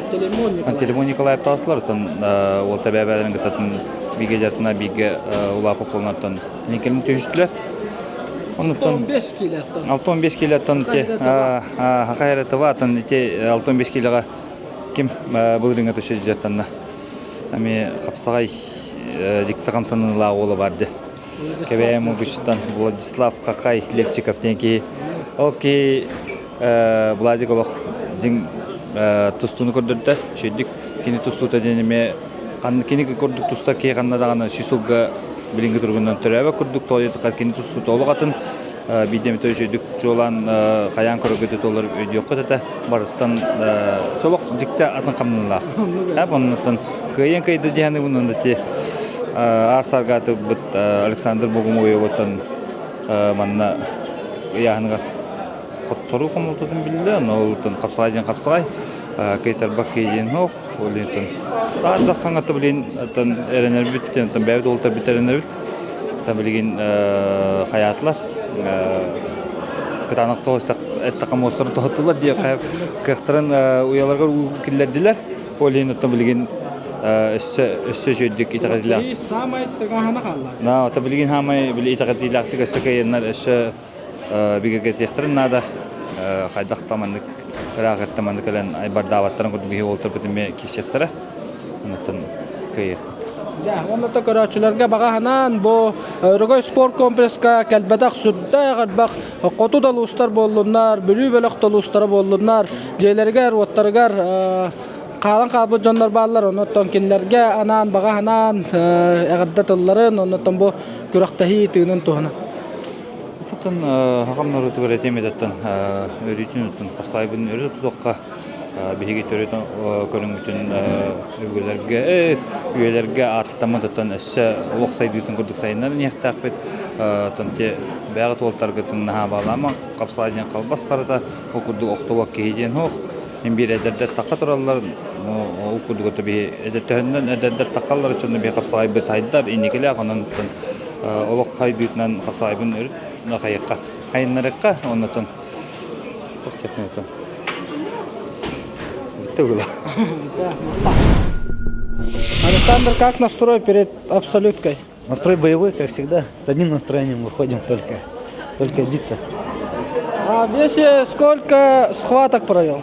Пантелеймон Николаев таҕыстылар. Оттон уол тэбээбээлэрин кытта бииргэ дьатына бииргэ улааппыт буолан кэлин түһүстүлэр. Онуттан 15 киилэттэн. 65 киилэттэн ити Хахайратова атын ити 65 киилэҕэ ким былырыыҥҥа түшө дьаттанна. Эми хапсаҕай дьикти хамсаныылаах уола бар дии. Кэбээйи Мугучтан Владислав Хахай Лепчиков диэн киһи. Ол киһи Владик олох дьиҥ тустууну көрдөрдө. Үчүгэйдик кини тустуута диэн эмиэ кини курдук тустар киһи ханна даҕаны сүүс сылга билиҥҥи туругунан төрөөбөт курдук тоойутугар кини тустуута олох атын биирдэ эмитэ үчүгэйдик чуолаан хайаан көрөргө толор өйдүөххүт этэ барыттан солох дьикти атын хамныылаах оннуттан кыайан кыайда диэни бунун ти аар саргаатыбыт Александр Богумоевоттан манна ыйааһыныгар хотторуу хомолтотун биллэ онно хапсаҕай диэн хапсаҕай кыайтарбак киһи диэн ол иһин таардах хаҥата билин эрэнэрбит бэйэбит уолтарбыт эрэнэбит билигин хайаатылар кытаанах эттэххэ муостарын тоһуттулар диэххэ кыахтарын уйаларыгар уу киллэрдилэр ол иһин оттон билигин өссө өссө үчүгэйдик итэҕэтиилээх саамай тыҥааһына хаалла на ото билигин хаамай били итэҕэтиилээхтик өссө кыайаннар өссө бигэргэтиэхтэрин наада хайдах да маннык ыраах эртэ маннык кэлэн айбардаабаттарын курдук биһи уолтарбыт эмиэ киирсиэхтэрэ оннуттан кыайыахпыт. Уонна да көрөөччүлэргэ баҕа санаан бу Өрөгөй спорт комплекска кэлбэтэх сүрдээх элбэх хоту да улуустар буоллуннар, Бүлүү бөлөх да улуустара буоллуннар, дьиэлэригэр, уоттарыгар хаалан хаалбыт дьоннор бааллар. Оннуттан кинилэргэ анаан баҕа санаан эҕэрдэ тылларын, оннуттан бу күрэхтэһии тыынын туһунан. Оттон хахам норуотугар этиэм этаттан өрүүтүн оттон хапсаайбын өрө тутуохха биһиги төрүт көрүҥмүтүн өбүгэлэргэ үйэлэргэ ааттаммыт оттон өссө олох сайдыытын курдук сайыннаран иһиэхтээхпит оттон те бэйэҕит уолтаргытын наһаа баалаама хапсаай диэн халбас харата ол курдук охтубат киһи диэн суох мин биир эдэрдэр тахха тураллар ол курдук ото биһи эдэртөһөннөн эдэрдэр таххаллар оччону биһи хапсаайбыт хайдар инникилээх онон олох хайдыытынан хапсаайбын өрүт хайыахха хайыннарыахха оннотон Бүттэ было. Александр, как настрой перед абсолюткой? Настрой боевой, как всегда. С одним настроением выходим только, только биться. А в весе сколько схваток провел?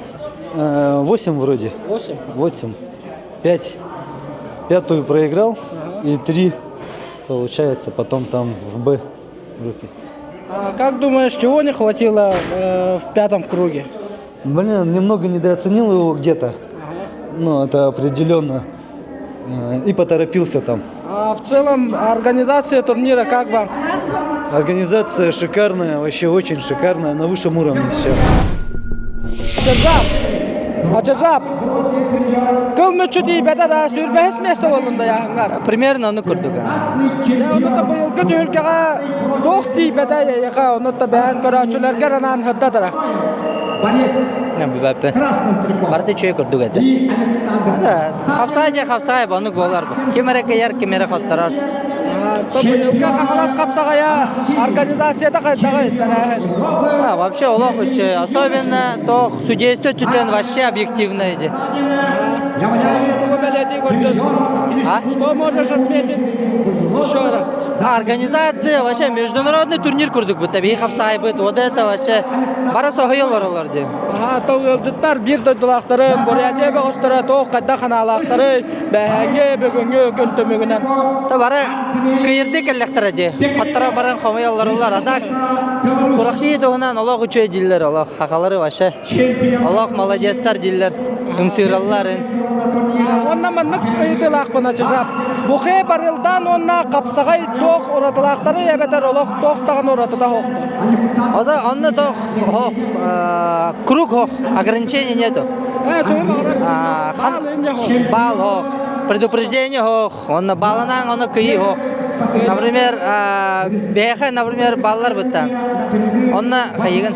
8 вроде. 8? 8. 5. Пятую проиграл и 3 получается потом там в Б группе. А как думаешь, чего не хватило в пятом круге? Блин, немного недооценил его где-то. Ну, это определенно. И поторопился там. А в целом организация турнира как вам? Организация шикарная, вообще очень шикарная, на высшем уровне все. Ачыржап! Ачыржап! Кыл мүччү тиийбэтэ да сүүрбэһис миэстэ буоллун да яһыҥҥар. Примерно ону курдук. Онно быйылгы түһүлгэҕэ туох тиийбэтэ эйиэхэ, онно бэйэн көрөөччүлэргэр анаан сырдатара. Билбэппин. Барыта үчүгэй курдук этэ. Хапсаҕай диэн хапсаҕай оннук буолар. Ким эрэ кыайар, ким эрэ хотторор. Быйылгы Хаҥалас хапсаҕайа организацията хайдаҕый тэрээһин? Вообще олох үчүгэй. Особенно то судейство өттүттэн вообще объективно иди. А? Что можешь отметить еще раз? Организация вообще международный турнир курдук будто биһи хапсаҕайбыт. Вот это вообще бара соһуйалар олор дии. Аха, то ыалдьыттар биир дойдулаахтарын, Бурятия бөҕөстөрө туох хайдах ханаалаахтарый, бэһээги бүгүҥҥү күн түмүгүнэн. Та бары кыйырды кэллэхтэрэ дии. Хотторо баран хомуйалларылар. А так курахтыы туһунан олох үчүгэй дииллэр олох. Хахалары вообще олох молодецтар дииллэр. Ымсыыралларын. Онно маннык ыйытыылаахпын ачыжап. Бухэ барылдан уонна хапсаҕай туох уратылаахтары эбэтэр олох туох даҕаны уратыта суохтар. Ото онно тох хох круг хох ограничений нету. Бал хох, предупреждение хох, онно баланаң оно кыйы хох. Например, бэхэ, например, баллар бытта. Онно хайыгын.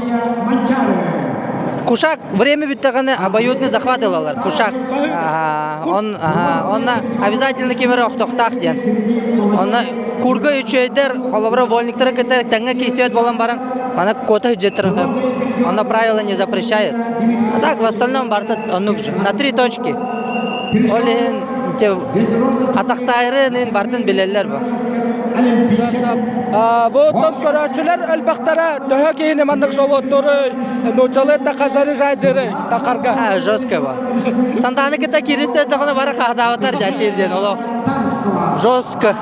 Кушак время бүттэҕинэ обоюдный захват ылалар. Кушак. Он, онно обязательно ким эрэ охтохтоох диэн. Онно курга үчүгэйдэр, холобура вольниктары кытта тэҥҥэ киирсибэт буолан баран, мана кота сылдьыттар. Оно правила не запрещает. А так в остальном барыта оннук же. На три точки. Ол иһин атахтаайрын бартын билэллэр бу. Бу оттон көрөөччүлэр элбэхтэрэ төһө киһини маннык собуоттуру нууччалыы эттэххэ заряжайдыры тахарга. А, жестко бу. Санданы кытта кииристэ тохоно бары хаһдаабаттар дьачиир диэн олох жестко.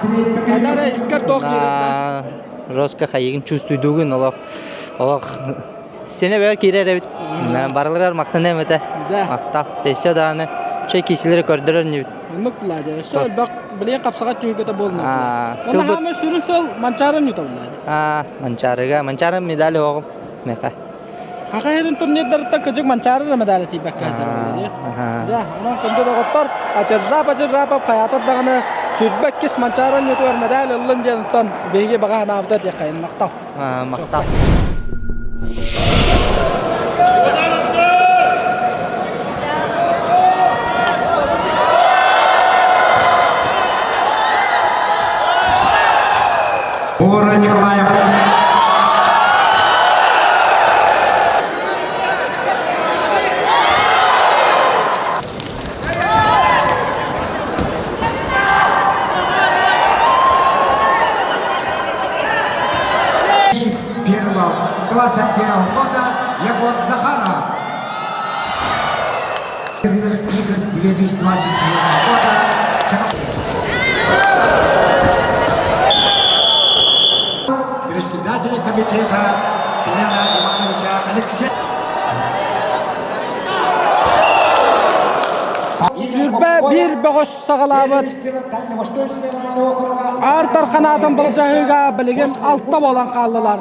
Анара искер туох киирэр? Жестко хайыгын чувствуйдугун олох олох Сене бэр киирэр эбит. Барыларыгар махтаныам этэ. Махтал. Өссө даҕаны чэй киисилэри көрдөрөр инибит. Оннук Владя. Өссө элбэх билигин хапсаҕай түһүлгэтэ буолна. Сылбыт Онно сүрүн сыл Манчаарын ньута Владя. Манчаарыга. Манчаары медаль оҕом. Меха. Хаха иһин турнирдарыттан кыдьык Манчаары да медали тиийбэккэ сылдьар. Дьэ, онон күндү доҕоттор, Ачыржап Ачыржапов хайаатар даҕаны 22 Манчаары ньутугар медаль ыллын диэн оттон биһиги баҕа санаабыта диэххэйин махтал. Махтал. Бора Николаев. Первого, 21 года Егор Захаров. Игр 2022 года Председателя комитета Семена Ивановича Алексеева. 21 бөҕөс саҕалаабыт Аар Тарханаатын былдьаһыыга билигин алта буолан хааллылар.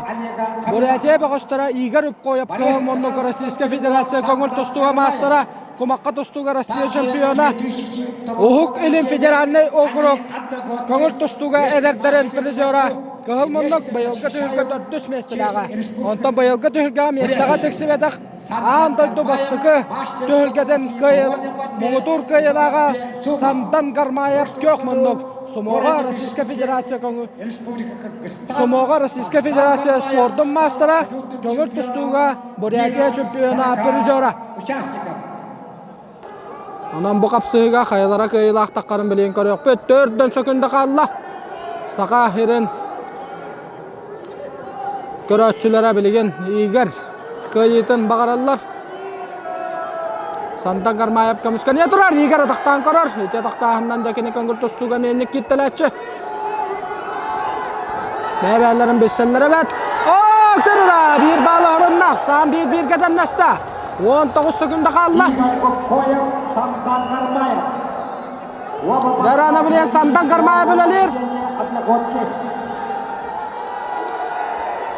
Бурятия бөҕөстөрө Игорь Упкоев Кыһыл Российскай Федерация көҥүл тустууга маастара, кумахха тустууга Россия чемпиона, Уһук Илин федеральнай округ көҥүл тустууга эдэрдэрин призера Кыһыл муннук быйылгы түһүлгэ төрдүс миэстэлээҕэ. Онтон быйылгы түһүлгэҕэ миэстэҕэ тиксибэтэх Аан дойду бастакы түһүлгэтин муҥутуур кыайыылааҕа Сандан Гармаев күөх муннук Сумоҕа Российскай Федерация көҥүл Сумоҕа Российскай Федерация спордун маастара көҥүл тустууга Бурятия чемпиона призера. Онон бу хапсыһыыга хайалара кыайыылаах таххарын билигин көрүөхпүт. Төрдөн сөкүндэ хаалла. Саха сирин көрөөччүлэрэ билигин Игорь кыайыытын баҕараллар. Сантан Кармаев көмүскэниэ турар. Игорь атахтаан көрөр. Ити атахтааһынынан дьэ кини көҥүл тустууга мээнник кииртэлээччи. Бэйэ-бэйэлэрин билсэллэр эбээт. Оо, тырыра! Биир баалы орунна. Саан биир-бииргэ тэннэстэ. 19 секунда хаалла. Игорь Обкоев, Сандан Гармаев. Жарана билен Сандан Гармаев үлэлиир. Одногодки.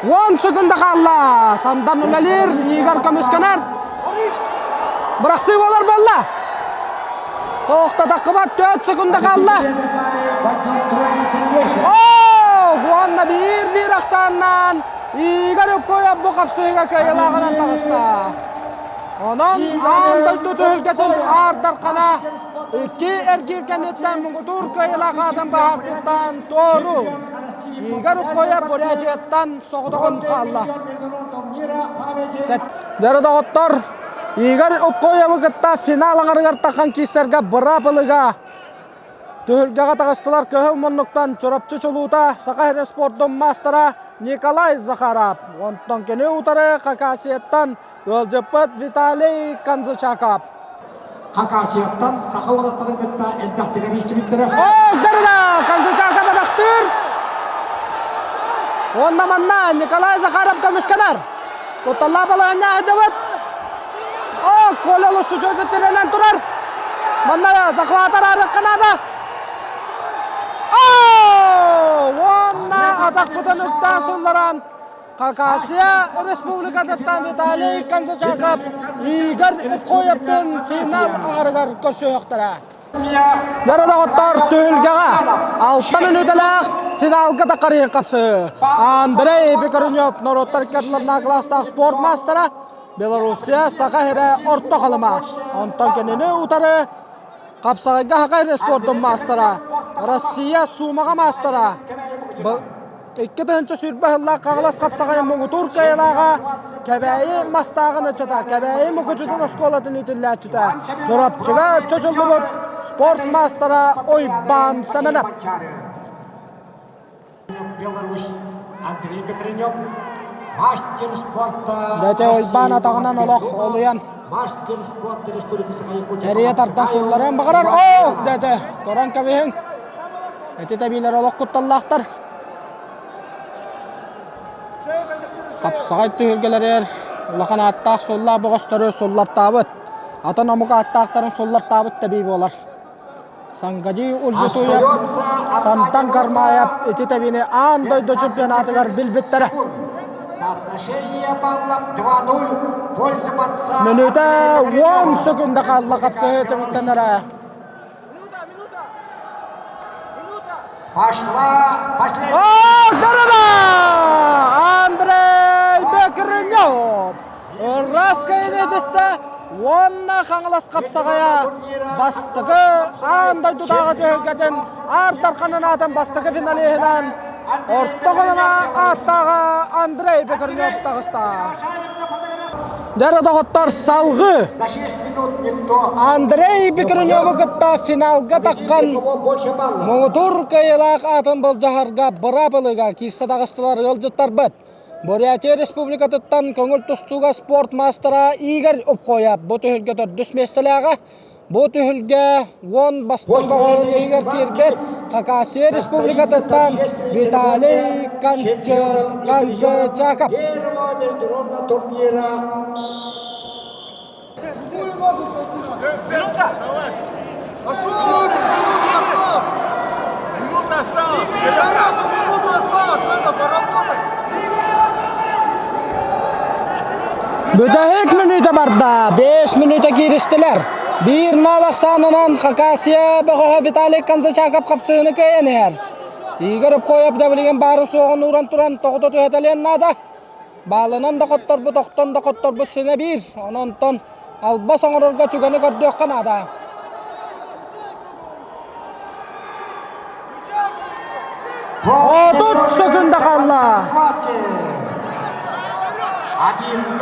10 секунда хаалла. Сандан үлэлиир. Игорь көмүскэнэр. Бырахсыы болар болла. Тоқтатаққыба 4 секунда хаалла. Оо, уонна биир-биир ахсааннаан Игорь Уккоев бу хапсыһыыга кыайыылааҕынан таҕыста. Онон аан дойду түһүлгэтин Аар Дархана икки эргиир кэнниттэн муҥутуур кыайыылаах аатын баһаарсыттан туору. Игорь Уккоев Бурятияттан соҕотоҕун хаалла. Дьэ доҕоттор, Игорь Уккоевы кытта финал аҥарыгар тахан киирсэргэ быраабылыга Түһүлгэҕэ таҕыстылар кыһыл муннуктан Чурапчы чулуута Саха сирин спордун маастара Николай Захаров. Онтон кини утары Хакасияттан ыалдьыппыт Виталий Канзычаков. Хакасияттан саха уолаттарын кытта элбэхтик эрийсибиттэрэ. Оо, дырда! Канзычаков атахтыыр! Уонна манна Николай Захаров көмүскэнэр. Кутталлаах балаһанньа сылдьабыт. Оо, Коля Лусучойду тирэнэн турар. Манна захватар арыахха наада. Оо, уонна атахпытын ыктаан сулларан Хакасия Республикатыттан Виталий Конзачаков Игорь Укхоевтын финал аҕарыгар көрсүөхтэрэ. Дара доҕоттор түһүлгэҕэ алта мүнүүтэлээх финалга таххарыйын хапсыы. Андрей Бекарунев норуоттар кадрларына кылаастаах спорт маастара. Белоруссия Саха сирэ Орто Халыма. Онтон кинини утары хапсаҕайга Саха сирин спордун маастара, Россия суумаҕа маастара, 2020 сыллаах Хаҥалас хапсаҕайын муҥутуур кыайыылааҕа Кэбээйи Мастааҕын ыччата, Кэбээйи Мукучутун оскуолатын иитиллээччитэ, Чурапчыга чочуллубут спорт маастара Уйбаан Сэмэнэп. Беларусь Андрей Бекренев мастер спорта Дэтэ Уйбаан атаҕынан олох олуйан мастер спорта Республика Саха Эрийэ тардан сылларыан баҕарар. Оо, дэтэ, көрөн кэбиһиҥ. Ити тэбиилэр олох кутталлаахтар. Хапсаҕай түһүлгэлэригэр улахан ааттаах суоллаах бөҕөстөрү суллартаабыт, атын омук ааттаахтарын суллартаабыт тэбии буолар. Сангадий Ульжутуев, Сантан Кармаев ити тэбиини аан дойду чемпионатыгар билбиттэрэ. Соотношение баллов 2-0 пользу борца. Мүнүүтэ 10 секунда хаалла хапсыһыы түмүктэнэрэ. Пошла последняя. Ох, Андрей Бекренев! Ыраска илиитистэ уонна Хаҥалас хапсаҕайа бастакы аан дойдутааҕы түһүлгэтин Аар Дарханын аатын бастакы финалиһынан Орто Халыма ааттааҕа Андрей Бекренев таҕыста. Дьэ, доҕоттор, салгыы Андрей Бекреневы кытта финалга таххан муҥутуур кыайыылаах аатын былдьаһарга быраабылыга киирсэ таҕыстылар ыалдьыттарбыт. Бурятия Республикатыттан көҥүл тустууга спорт маастара Игорь Упкоев бу түһүлгэ төрдүс миэстэлээҕэ. Бу түһүлгэ уон бастыҥ бөҕөһүн иһигэр киирбит Хакасия Республикатыттан Виталий Канчачаков. Первого международного турнира. Минута осталась! Минута осталась! Надо поработать! Бүтэһик мүнүүтэ барда. 5 мүнүүтэ кииристилэр. Биир нал ахсаанынан Хакасия бөҕөһө Виталий Конзачаков хапсыһыны кыайан иһэр. Игорь Обхоев да билигин баарын суоҕун ууран туран тоҕута түһэтэлиэн наада. Баалынан да хотторбут, охтон да хотторбут синэ биир. Онон албас оҥорорго түгэни көрдүөххэ наада. 30 секунда хаалла. 1-0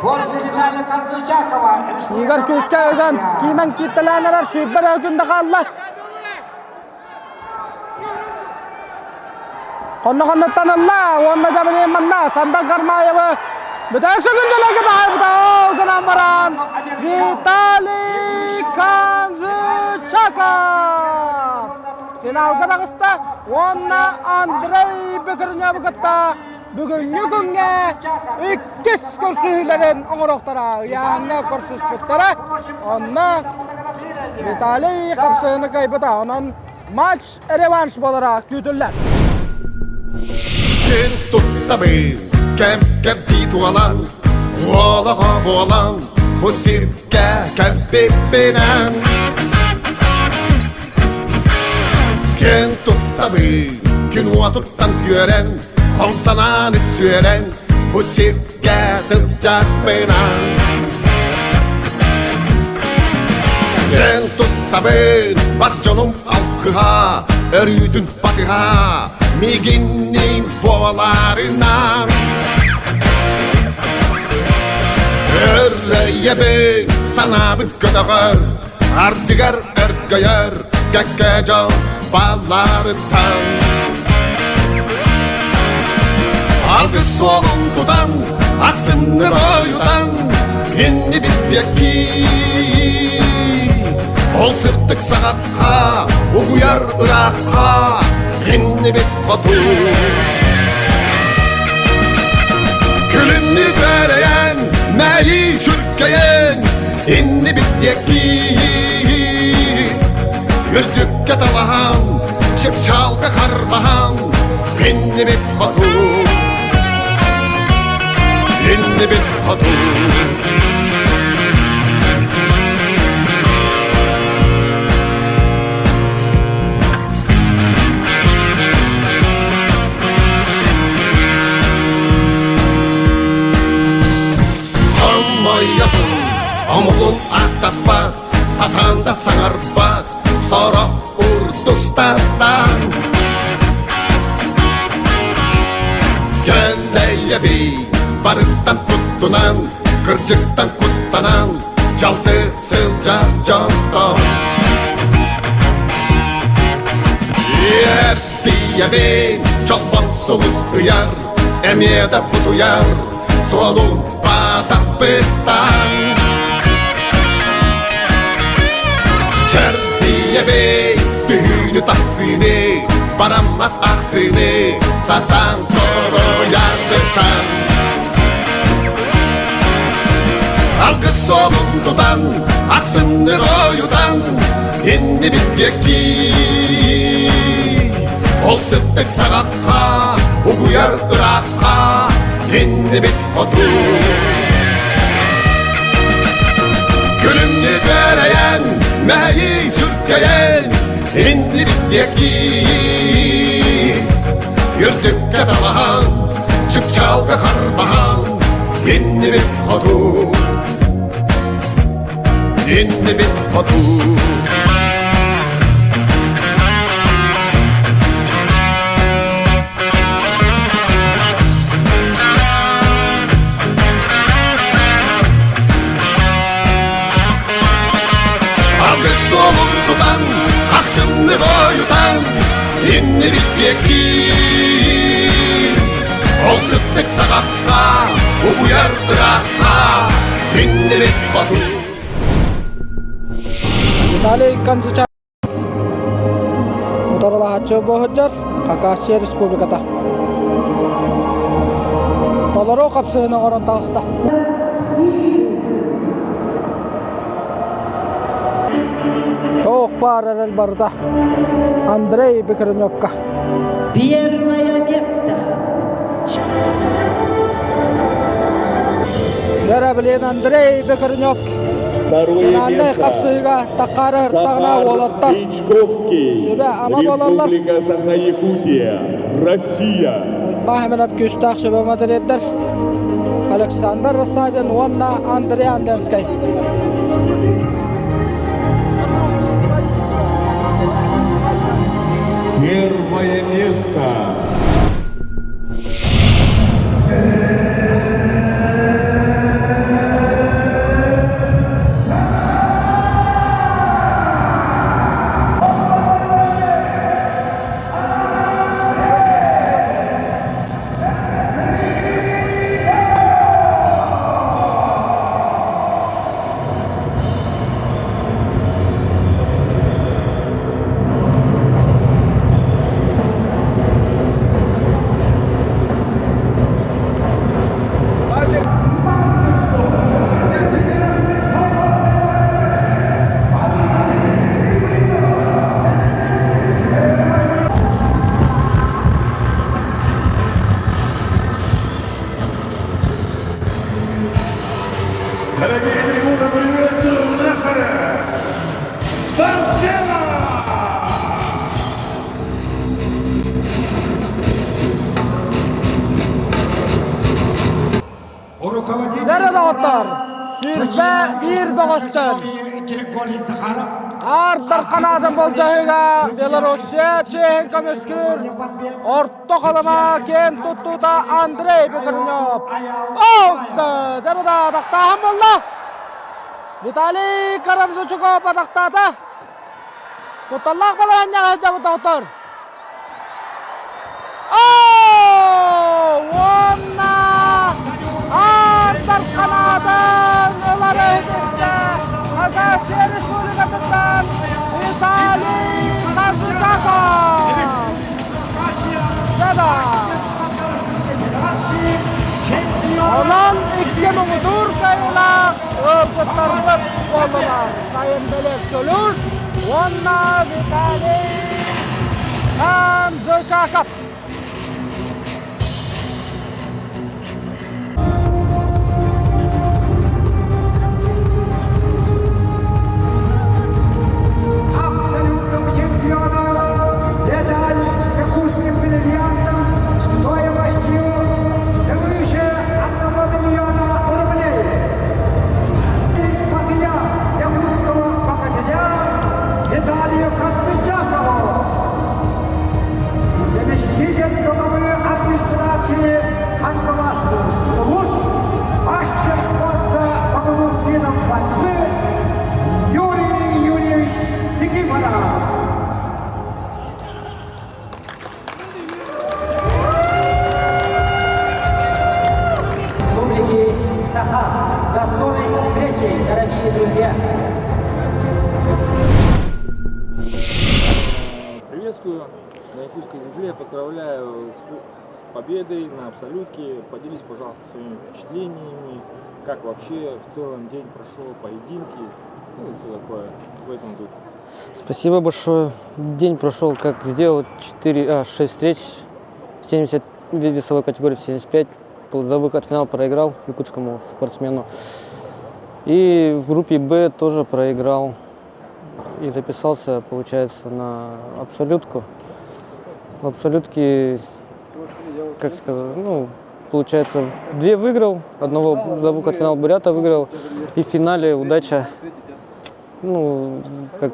пользу Виталия Конзачакова. Игорь күүскэ ыган, киимэн кииртэлээн эрэр сүүрбэ секунда хаалла. Хонно-хонноттон ылла уонна дьабылыйын манна Сандал Кармаевы бүтэһик секундаларга таһаарбыта ол гынан баран Виталий Канзычаков финалга таҕыста уонна Андрей Бекреневы кытта бүгүҥҥү күҥҥэ иккис көрсүһүүлэрин оҥоруохтара ыйааһыҥҥа көрсүспүттэрэ онно Виталий хапсыһыны кыайбыта онон матч реванш буолара күүтүллэр Күн туттабын, кэм кэрдии туолан, уолаҕа буолан, бу сиргэ кэлбиппинэн. Күн туттабын, күн уотуттан үөрэн, хом санааны сүөрэн, бу сиргэ сылдьарбынан. Күн туттабын, бар дьонум алгыһа, өрүүтүн батыһа, миигинниин буоларынан. Өрөйөбүн, санаабыт көтөҕөр, ардыгар өргөйөр, кэккэ дьон балларыттан. Алгыс суолун тутан, ахсымныр ойутан, иннибит диэки. Ол сырдык саҕахха, угуйар ыраахха, иннибит хоту. Күлүннү көрэйэн, мэйии сүркэйэн, иннибит диэки. Үрдүккэ талаһан, чыпчаалга харбаһан, иннибит хоту. Иннибит хоту. Ойотун омугун ааттаппат, сатаан да саҥарбат, сорох урдустартан. Кэллэйэби барыттан туттунан, кырдьыктан куттанан, дьалты сылдьар дьонтон. Эрдийэбин чолбон сулус ыйар, эмиэ да бутуйар, суолун баатаппыттан. Чэрдийэбин түһүүнү тахсыыны, бараммат ахсыыны, сатаан торуйарбыттан. Алгыс суолун тутан, ахсынны ойутан, иннибит диэки. Ол сыттык саҕахха, угуйар ыраахха, иннибит хоту. Күлүмнү күөрэйэн, мэһэйи сүргэйэн, иннибит диэки. Үрдүккэ талаһан, чыпчаалга харбаһан, иннибит хоту. Иннибит хоту. Алгыс суолун тутан, ахсымны бойутан, иннибит диэки. Ол сыттык саҕахха, угуйар ыраахха, иннибит хоту. Виталий Конзуча утарылаһааччы буоһуджар Хакасия Республиката. Толору хапсыһын оҥорон таҕыста. Тоох баар эрэл барыта Андрей Бекреневка. Первое место. Дөрөбүлүн Андрей Бекренев Второе финальнай место. хапсыһыыга таккары ыртаҕына Захар уолаттар Пичковский, сүбэ-ама буолаллар. Республика Саха-Якутия, Россия. Уйбаан күүстээх сүбэ модериэрдэр Александр Рассадин уонна Андрей Анденскай. Первое место. Дорогие трибуны, приветствуем наших спортсменов! Дэрэ доҕоттор, 21 бөҕөстөр. Аардар канаатын болдьоһуга Белоруссия чиэһин көмүскүүр Орто Халыма киэн туттуута Андрей Бекренев. Оҕуста! Дэрэ да атахтааһын буолла. Виталий Карамзучуков атахтаата. Кутталлаах балаһанньаҕа сылдьабыт доҕоттор. Уонна Аардар Канадан ылар иһитистэ Хакасия Республикатыттан Виталий Казычаков! Дада! Онон икки муҥутуур кыайыылаах ыалдьыттарбыт буоллулар. Сайын Белек Төлүс уонна Виталий Хамзычаков. Абсолютному чемпиону медаль с якутским бриллиантом стоимостью свыше 1 миллиона рублей. Саха. До скорой встречи, дорогие друзья! Приветствую на Якутской земле, поздравляю с победой на абсолютке. Поделись, пожалуйста, своими впечатлениями, как вообще в целом день прошел, поединки, ну и все такое в этом духе. Спасибо большое. День прошел, как сделал 4, 6 встреч в 70 в весовой категории в 75. За выход в финал проиграл якутскому спортсмену. И в группе Б тоже проиграл. И записался, получается, на абсолютку. В абсолютке, как сказать, ну, получается, две выиграл, одного за выход в финал Бурята выиграл, и в финале удача. Ну, как,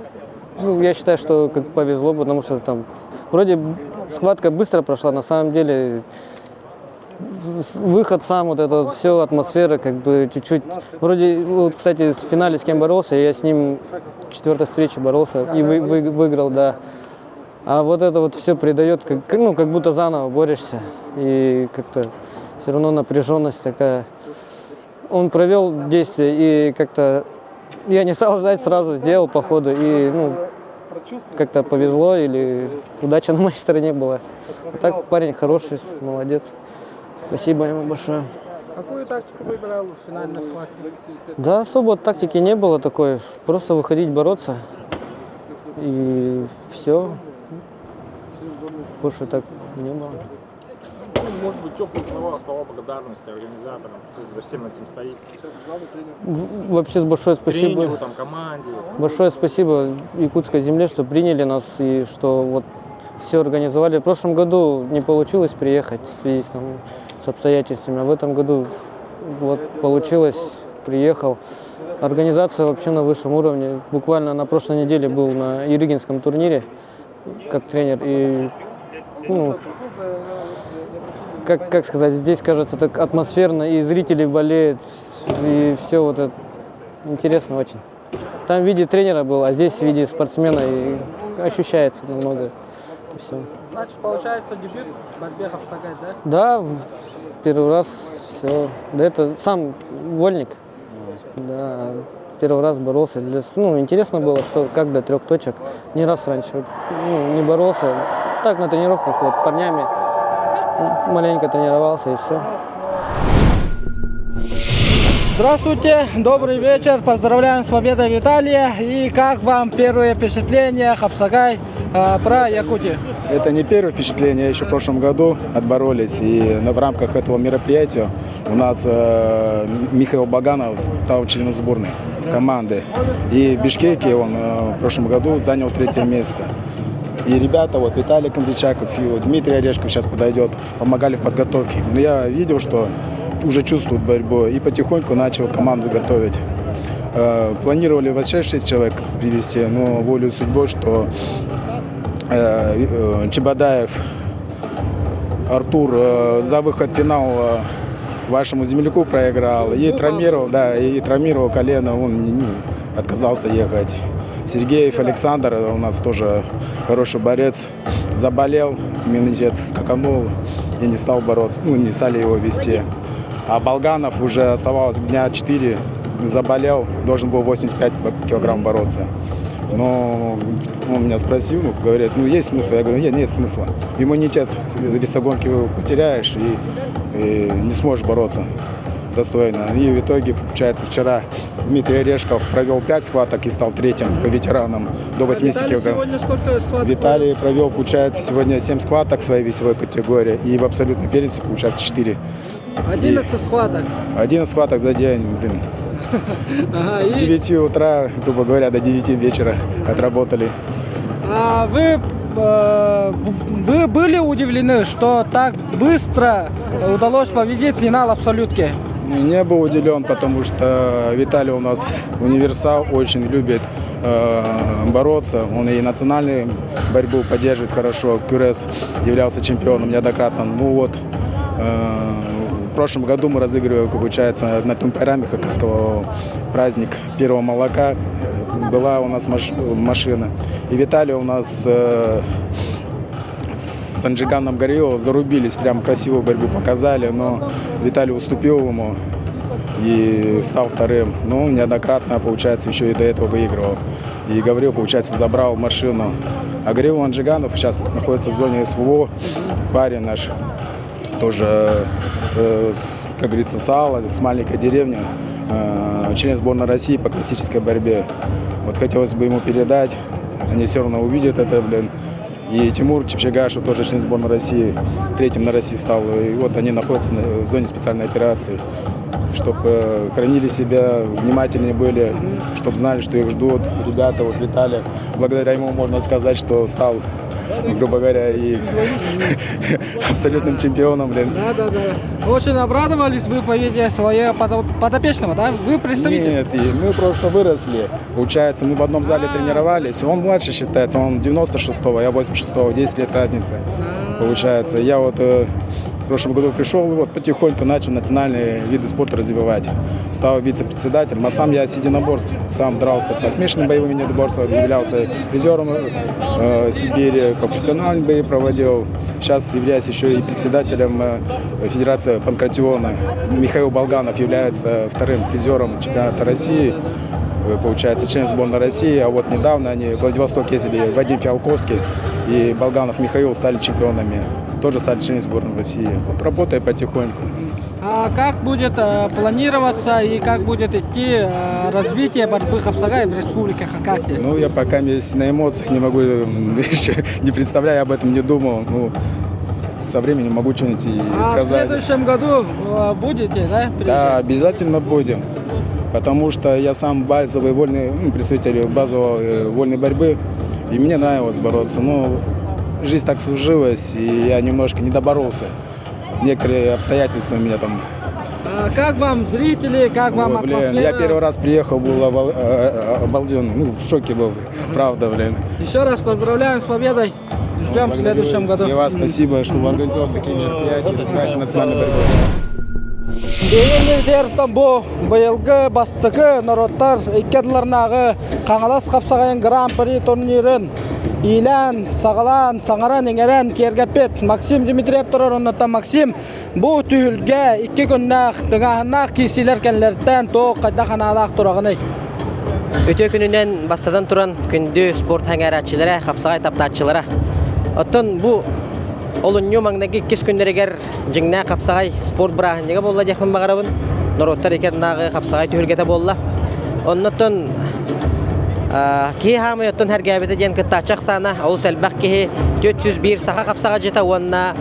ну, я считаю, что как повезло, потому что там вроде схватка быстро прошла, на самом деле выход сам, вот это вот все, атмосфера, как бы чуть-чуть. Вроде, вот, кстати, в финале с кем боролся, я с ним в четвертой встрече боролся и выиграл, да. А вот это вот все придает, как, ну, как будто заново борешься. И как-то все равно напряженность такая. Он провел действие, и как-то я не стал ждать, сразу сделал по ходу. И, ну, как-то повезло или удача на моей стороне была. А так парень хороший, молодец. Спасибо ему большое. Какую тактику выбирал в финальной схватке? Да, особо тактики не было такой. Просто выходить бороться. И все. Больше так не было. Ну, может быть, теплые слова, слова благодарности организаторам, кто за всем этим стоит. Вообще большое спасибо. Тренеру, там, команде. Большое спасибо якутской земле, что приняли нас и что вот все организовали. В прошлом году не получилось приехать в связи с, там, с обстоятельствами, а в этом году вот получилось, приехал. Организация вообще на высшем уровне. Буквально на прошлой неделе был на Ярыгинском турнире как тренер. И, ну, как сказать, здесь, кажется, так атмосферно, и зрители болеют, и все вот это интересно очень. Там в виде тренера был, а здесь в виде спортсмена, и ощущается намного это все. Значит, получается дебют в борьбе хапсагай, да? Да, первый раз все. Да это сам вольник. Да, первый раз боролся. Для, ну, интересно было, что как до трех точек. Не раз раньше ну, не боролся. Так на тренировках вот парнями маленько тренировался и все. Здравствуйте, добрый вечер. Поздравляем с победой Виталия. И как вам первое впечатление Хапсагай про Якутию? Это не первое впечатление, еще в прошлом году отборолись. И в рамках этого мероприятия у нас Михаил Баганов стал членом сборной команды. И в Бишкеке он в прошлом году занял третье место. И ребята, вот Виталий Конзачаков и вот Дмитрий Орешков сейчас подойдет, помогали в подготовке. Но я видел, что уже чувствуют борьбу и потихоньку начал команду готовить. Планировали вообще 6 человек привести, но волю судьбой, что Чебадаев Артур за выход в финал вашему земляку проиграл и травмировал, да, и травмировал колено, он отказался ехать. Сергеев Александр у нас тоже хороший борец, заболел, иммунитет скаканул и не стал бороться, ну, не стали его вести. А Болганов уже оставалось дня 4, заболел, должен был 85 килограмм бороться. Но он меня спросил, ну, говорит, ну есть смысл? Я говорю, нет, нет смысла. Иммунитет весогонки потеряешь и не сможешь бороться достойно. И в итоге, получается, вчера Дмитрий Орешков провел 5 схваток и стал третьим по ветеранам до 80 Виталий килограмм. сегодня сколько схваток? Виталий провел, получается, сегодня 7 схваток в своей весовой категории и в абсолютном первенстве, получается, 4. 11 схваток. 11 схваток за день, блин. Ага, С 9 утра, грубо говоря, до 9 вечера отработали. А вы были удивлены, что так быстро удалось победить финал абсолютки? Не был удивлен, потому что Виталий у нас универсал, очень любит бороться. Он и национальную борьбу поддерживает хорошо. Кюрес являлся чемпионом неоднократно. Ну вот, в прошлом году мы разыгрывали, получается, на Тумпайраме хакасского праздник первого молока. Была у нас машина. И Виталий у нас с Санджиганом Гориловым зарубились, прям красивую борьбу показали, но Виталий уступил ему. И стал вторым. Ну, неоднократно, получается, еще и до этого выигрывал. И Гаврил, получается, забрал машину. А Гаврил Анжиганов сейчас находится в зоне СВО. Парень наш тоже, э, с, как говорится, с Алла, с маленькой деревни, э, член сборной России по классической борьбе. Вот хотелось бы ему передать, они все равно увидят это, блин. И Тимур Чепчегашев, тоже член сборной России, третьим на России стал. И вот они находятся в зоне специальной операции, чтобы хранили себя, внимательнее были, чтобы знали, что их ждут. Ребята, вот Виталий, благодаря ему можно сказать, что стал, грубо говоря, и абсолютным чемпионом, блин. Да, да, да. Очень обрадовались вы победе своего подопечного, да? Вы представитель? Нет, и мы просто выросли. Получается, мы в одном зале тренировались. Он младше считается, он 96-го, я 86-го, 10 лет разницы. Получается, я вот э, в прошлом году пришел и вот потихоньку начал национальные виды спорта развивать. Стал вице-председателем, а сам я с единоборств, сам дрался по смешанным боевым единоборствам, являлся призером э, Сибири, по профессиональным бои проводил. Сейчас являюсь еще и председателем э, Федерации панкратиона. Михаил Болганов является вторым призером чемпионата России, э, получается, член сборной России. А вот недавно они в Владивосток ездили, Вадим Фиалковский и Болганов Михаил стали чемпионами. Тоже стали членами сборной России. Вот работаю потихоньку. А как будет э, планироваться и как будет идти э, развитие борьбы хапсагай в Республике Хакасия? Ну, я пока на эмоциях не могу, еще не представляю, об этом не думал. Ну, со временем могу что-нибудь и а сказать. в следующем году э, будете, да? Приезжать? Да, обязательно будем. Потому что я сам базовый вольный, ну, представитель базовой вольной борьбы, и мне нравилось бороться. Но жизнь так сложилась, и я немножко не доборолся. Некоторые обстоятельства меня там... А как вам зрители, как вам Ой, блин, атмосфера? я первый раз приехал, был обал, э, э, обалден, ну, в шоке был, правда, блин. Еще раз поздравляем с победой. Ждем в следующем году. И вас спасибо, что вы организовали такие мероприятия, развиваете национальную борьбу. Бу бу быйылгы бастакы норуоттар икки ардыларынааҕы Хаҥалас хапсаҕайын Гран-при турнирын иилээн, саҕалаан, саҥаран-иҥэрэн киэргэппит Максим Дмитриев турар оннуттан Максим бу түһүлгэ икки күннээх тыҥааһыннаах киирсиилэр кэннилэриттэн туох хайдах анаалаах тураҕыный? Үтүө күнүнэн бастатан туран күндү спорт сэҥээрээччилэрэ, хапсаҕай таптааччылара. Оттон бу олунньу маҥнайгы иккис күннэригэр дьиҥнээх хапсаҕай спорт бырааһынньыга буолла диэхпин баҕарабын. Норуоттар икки хапсаҕай түһүлгэтэ буолла. Оннуттан киһи хаамай оттон сэргээбитэ диэн кыттааччы ахсаана олус элбэх киһи 401 саха хапсаҕадьыта уонна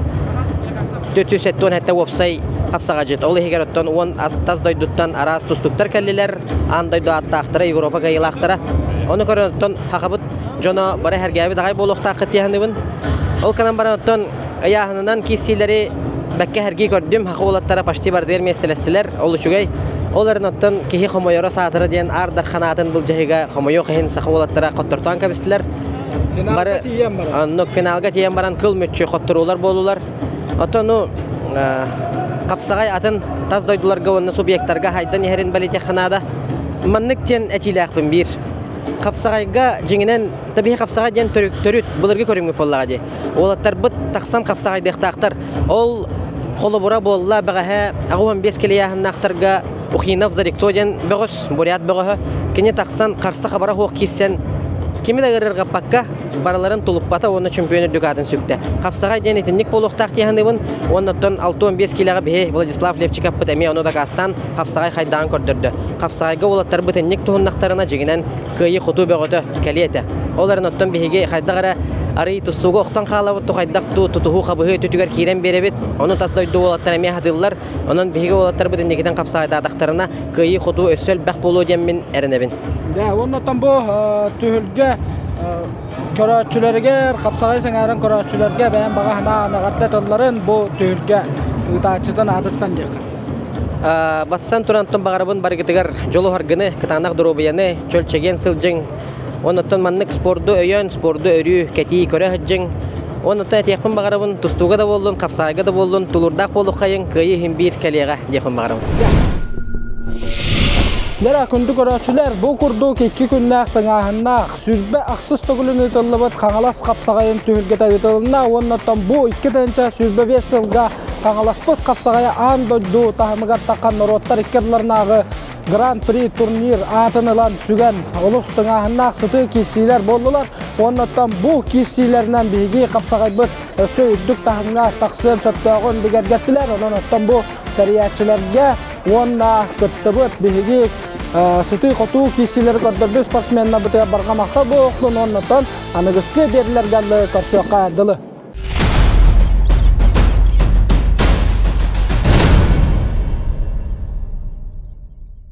477 уопсай хапсаҕадьыт. Ол иһигэр оттон уон тас дойдуттан араас тустуктар кэллилэр, аан дойду ааттаахтара, Европа кыайыылаахтара. Ону көрөн оттон хахабыт дьоно бары сэргээбит аҕай буолуохтааххыт дии саныыбын. Ол гынан баран оттон Ыйааһынынан киирсиилэри бэккэ сэргии көрдүм. Саха уолаттара почти барытыгар миэстэлэстилэр. Ол үчүгэй. Ол эрэн оттон киһи хомойоро саатара диэн Аар Дархан аатын былдьаһыыга хомойуох иһин саха уолаттара хоттортоон кэбистилэр. Финалга тиийэн баран. Оннук финалга тиийэн баран кыл мүччү хотторуулар буоллулар. Оттон ну хапсаҕай атын тас дойдуларга уонна субъектарга хайдан иһэрин бэлиэтиэххэ наада. Маннык диэн этиилээхпин биир. Хапсаҕайга дьиҥинэн табиһи хапсаҕай диэн төрүт былыргы көрүҥмүт буоллаҕа дии. Уолаттарбыт тахсан хапсаҕайдыахтаахтар. Ол холобура буолла бэҕэһээ 85 килийааһыннаахтарга Ухинов Зарикто диэн бөҕөс, бурят бөҕөһө. Кини тахсан харса-хабара суох киирсэн кими да ыарырҕаппакка барыларын тулуппата уонна чемпион үрдүк аатын сүктэ. Хапсаҕай диэн итинник буолуохтаах дии саныыбын. Уонна оттон 65 киилэҕэ биһи Владислав Левчиковпыт эмиэ ону дакаастаан хапсаҕай хайдаҕын көрдөрдө. Хапсаҕайга уолаттарбыт инник туһуннахтарына дьиҥинэн кыайыы-хотуу бөҕөтө кэлиэ этэ. Ол эрэн оттон биһиги хайдах эрэ арый тустууга охтон хаалабыт, хайдах туу тутуһуу-хабыһыы өттүтүгэр киирэн биэрэбит. Ону тас дойду уолаттара эмиэ сатыыллар. Онон биһиги уолаттарбыт инникитин хапсаҕайдаатахтарына кыайыы-хотуу өссө элбэх буолуо диэммин эрэнэбин. Дьэ, уонна бу түһүлгэ көрөөччүлэригэр, хапсаҕай сэҥээрэн көрөөччүлэргэ бэйэм баҕа санаа эҕэрдэ тылларын бу түһүлгэ ыытааччытын аатыттан диэххэ. Бастан туран баҕарабын барыгытыгар дьолу-саргыны, кытаанах доруобуйаны, чөл-чэгиэн сылдьыҥ. Оннуттан маннык спорду өйөөн, спорду өрүү, кэтии, көрө сылдьыҥ. Оннуттан этиэхпин баҕарабын, тустууга да буоллун, хапсаҕайга да буоллун, тулуурдаах буолуоххайыҥ, кыайыы иһин биир кэлиэҕэ диэхпин баҕарабын. Лера, күндү көрөөччүлэр, бу курдук икки күннээх тыҥааһыннаах, сүрбэ ахсыс төгүлүн ыытыллыбыт Хаҥалас хапсаҕайын түһүлгэтэ ыытылынна уонна оттон бу 2025 сылга. Хаҥаласпыт хапсаҕайа аан дойду таһымыгар таххан норуоттар икки ардыларынааҕы Гран-при турнир аатын ылан сүгэн олус тыҥааһыннаах сытыы киирсиилэр буоллулар. Уоннаттан бу киирсиилэринэн биһиги хапсаҕайбыт өссө үрдүк таһымҥа тахсыан сөптөөҕүн бигэргэттилэр. Онон оттон бу тэрийээччилэргэ уонна кыттыбыт биһиги сытыы-хотуу киирсиилэри көрдөрбүт спортсменнарбытыгар барҕа махтал буолуохтун уоннаттан аныгыскы биэрилэргэ көрсүөххэ дылы.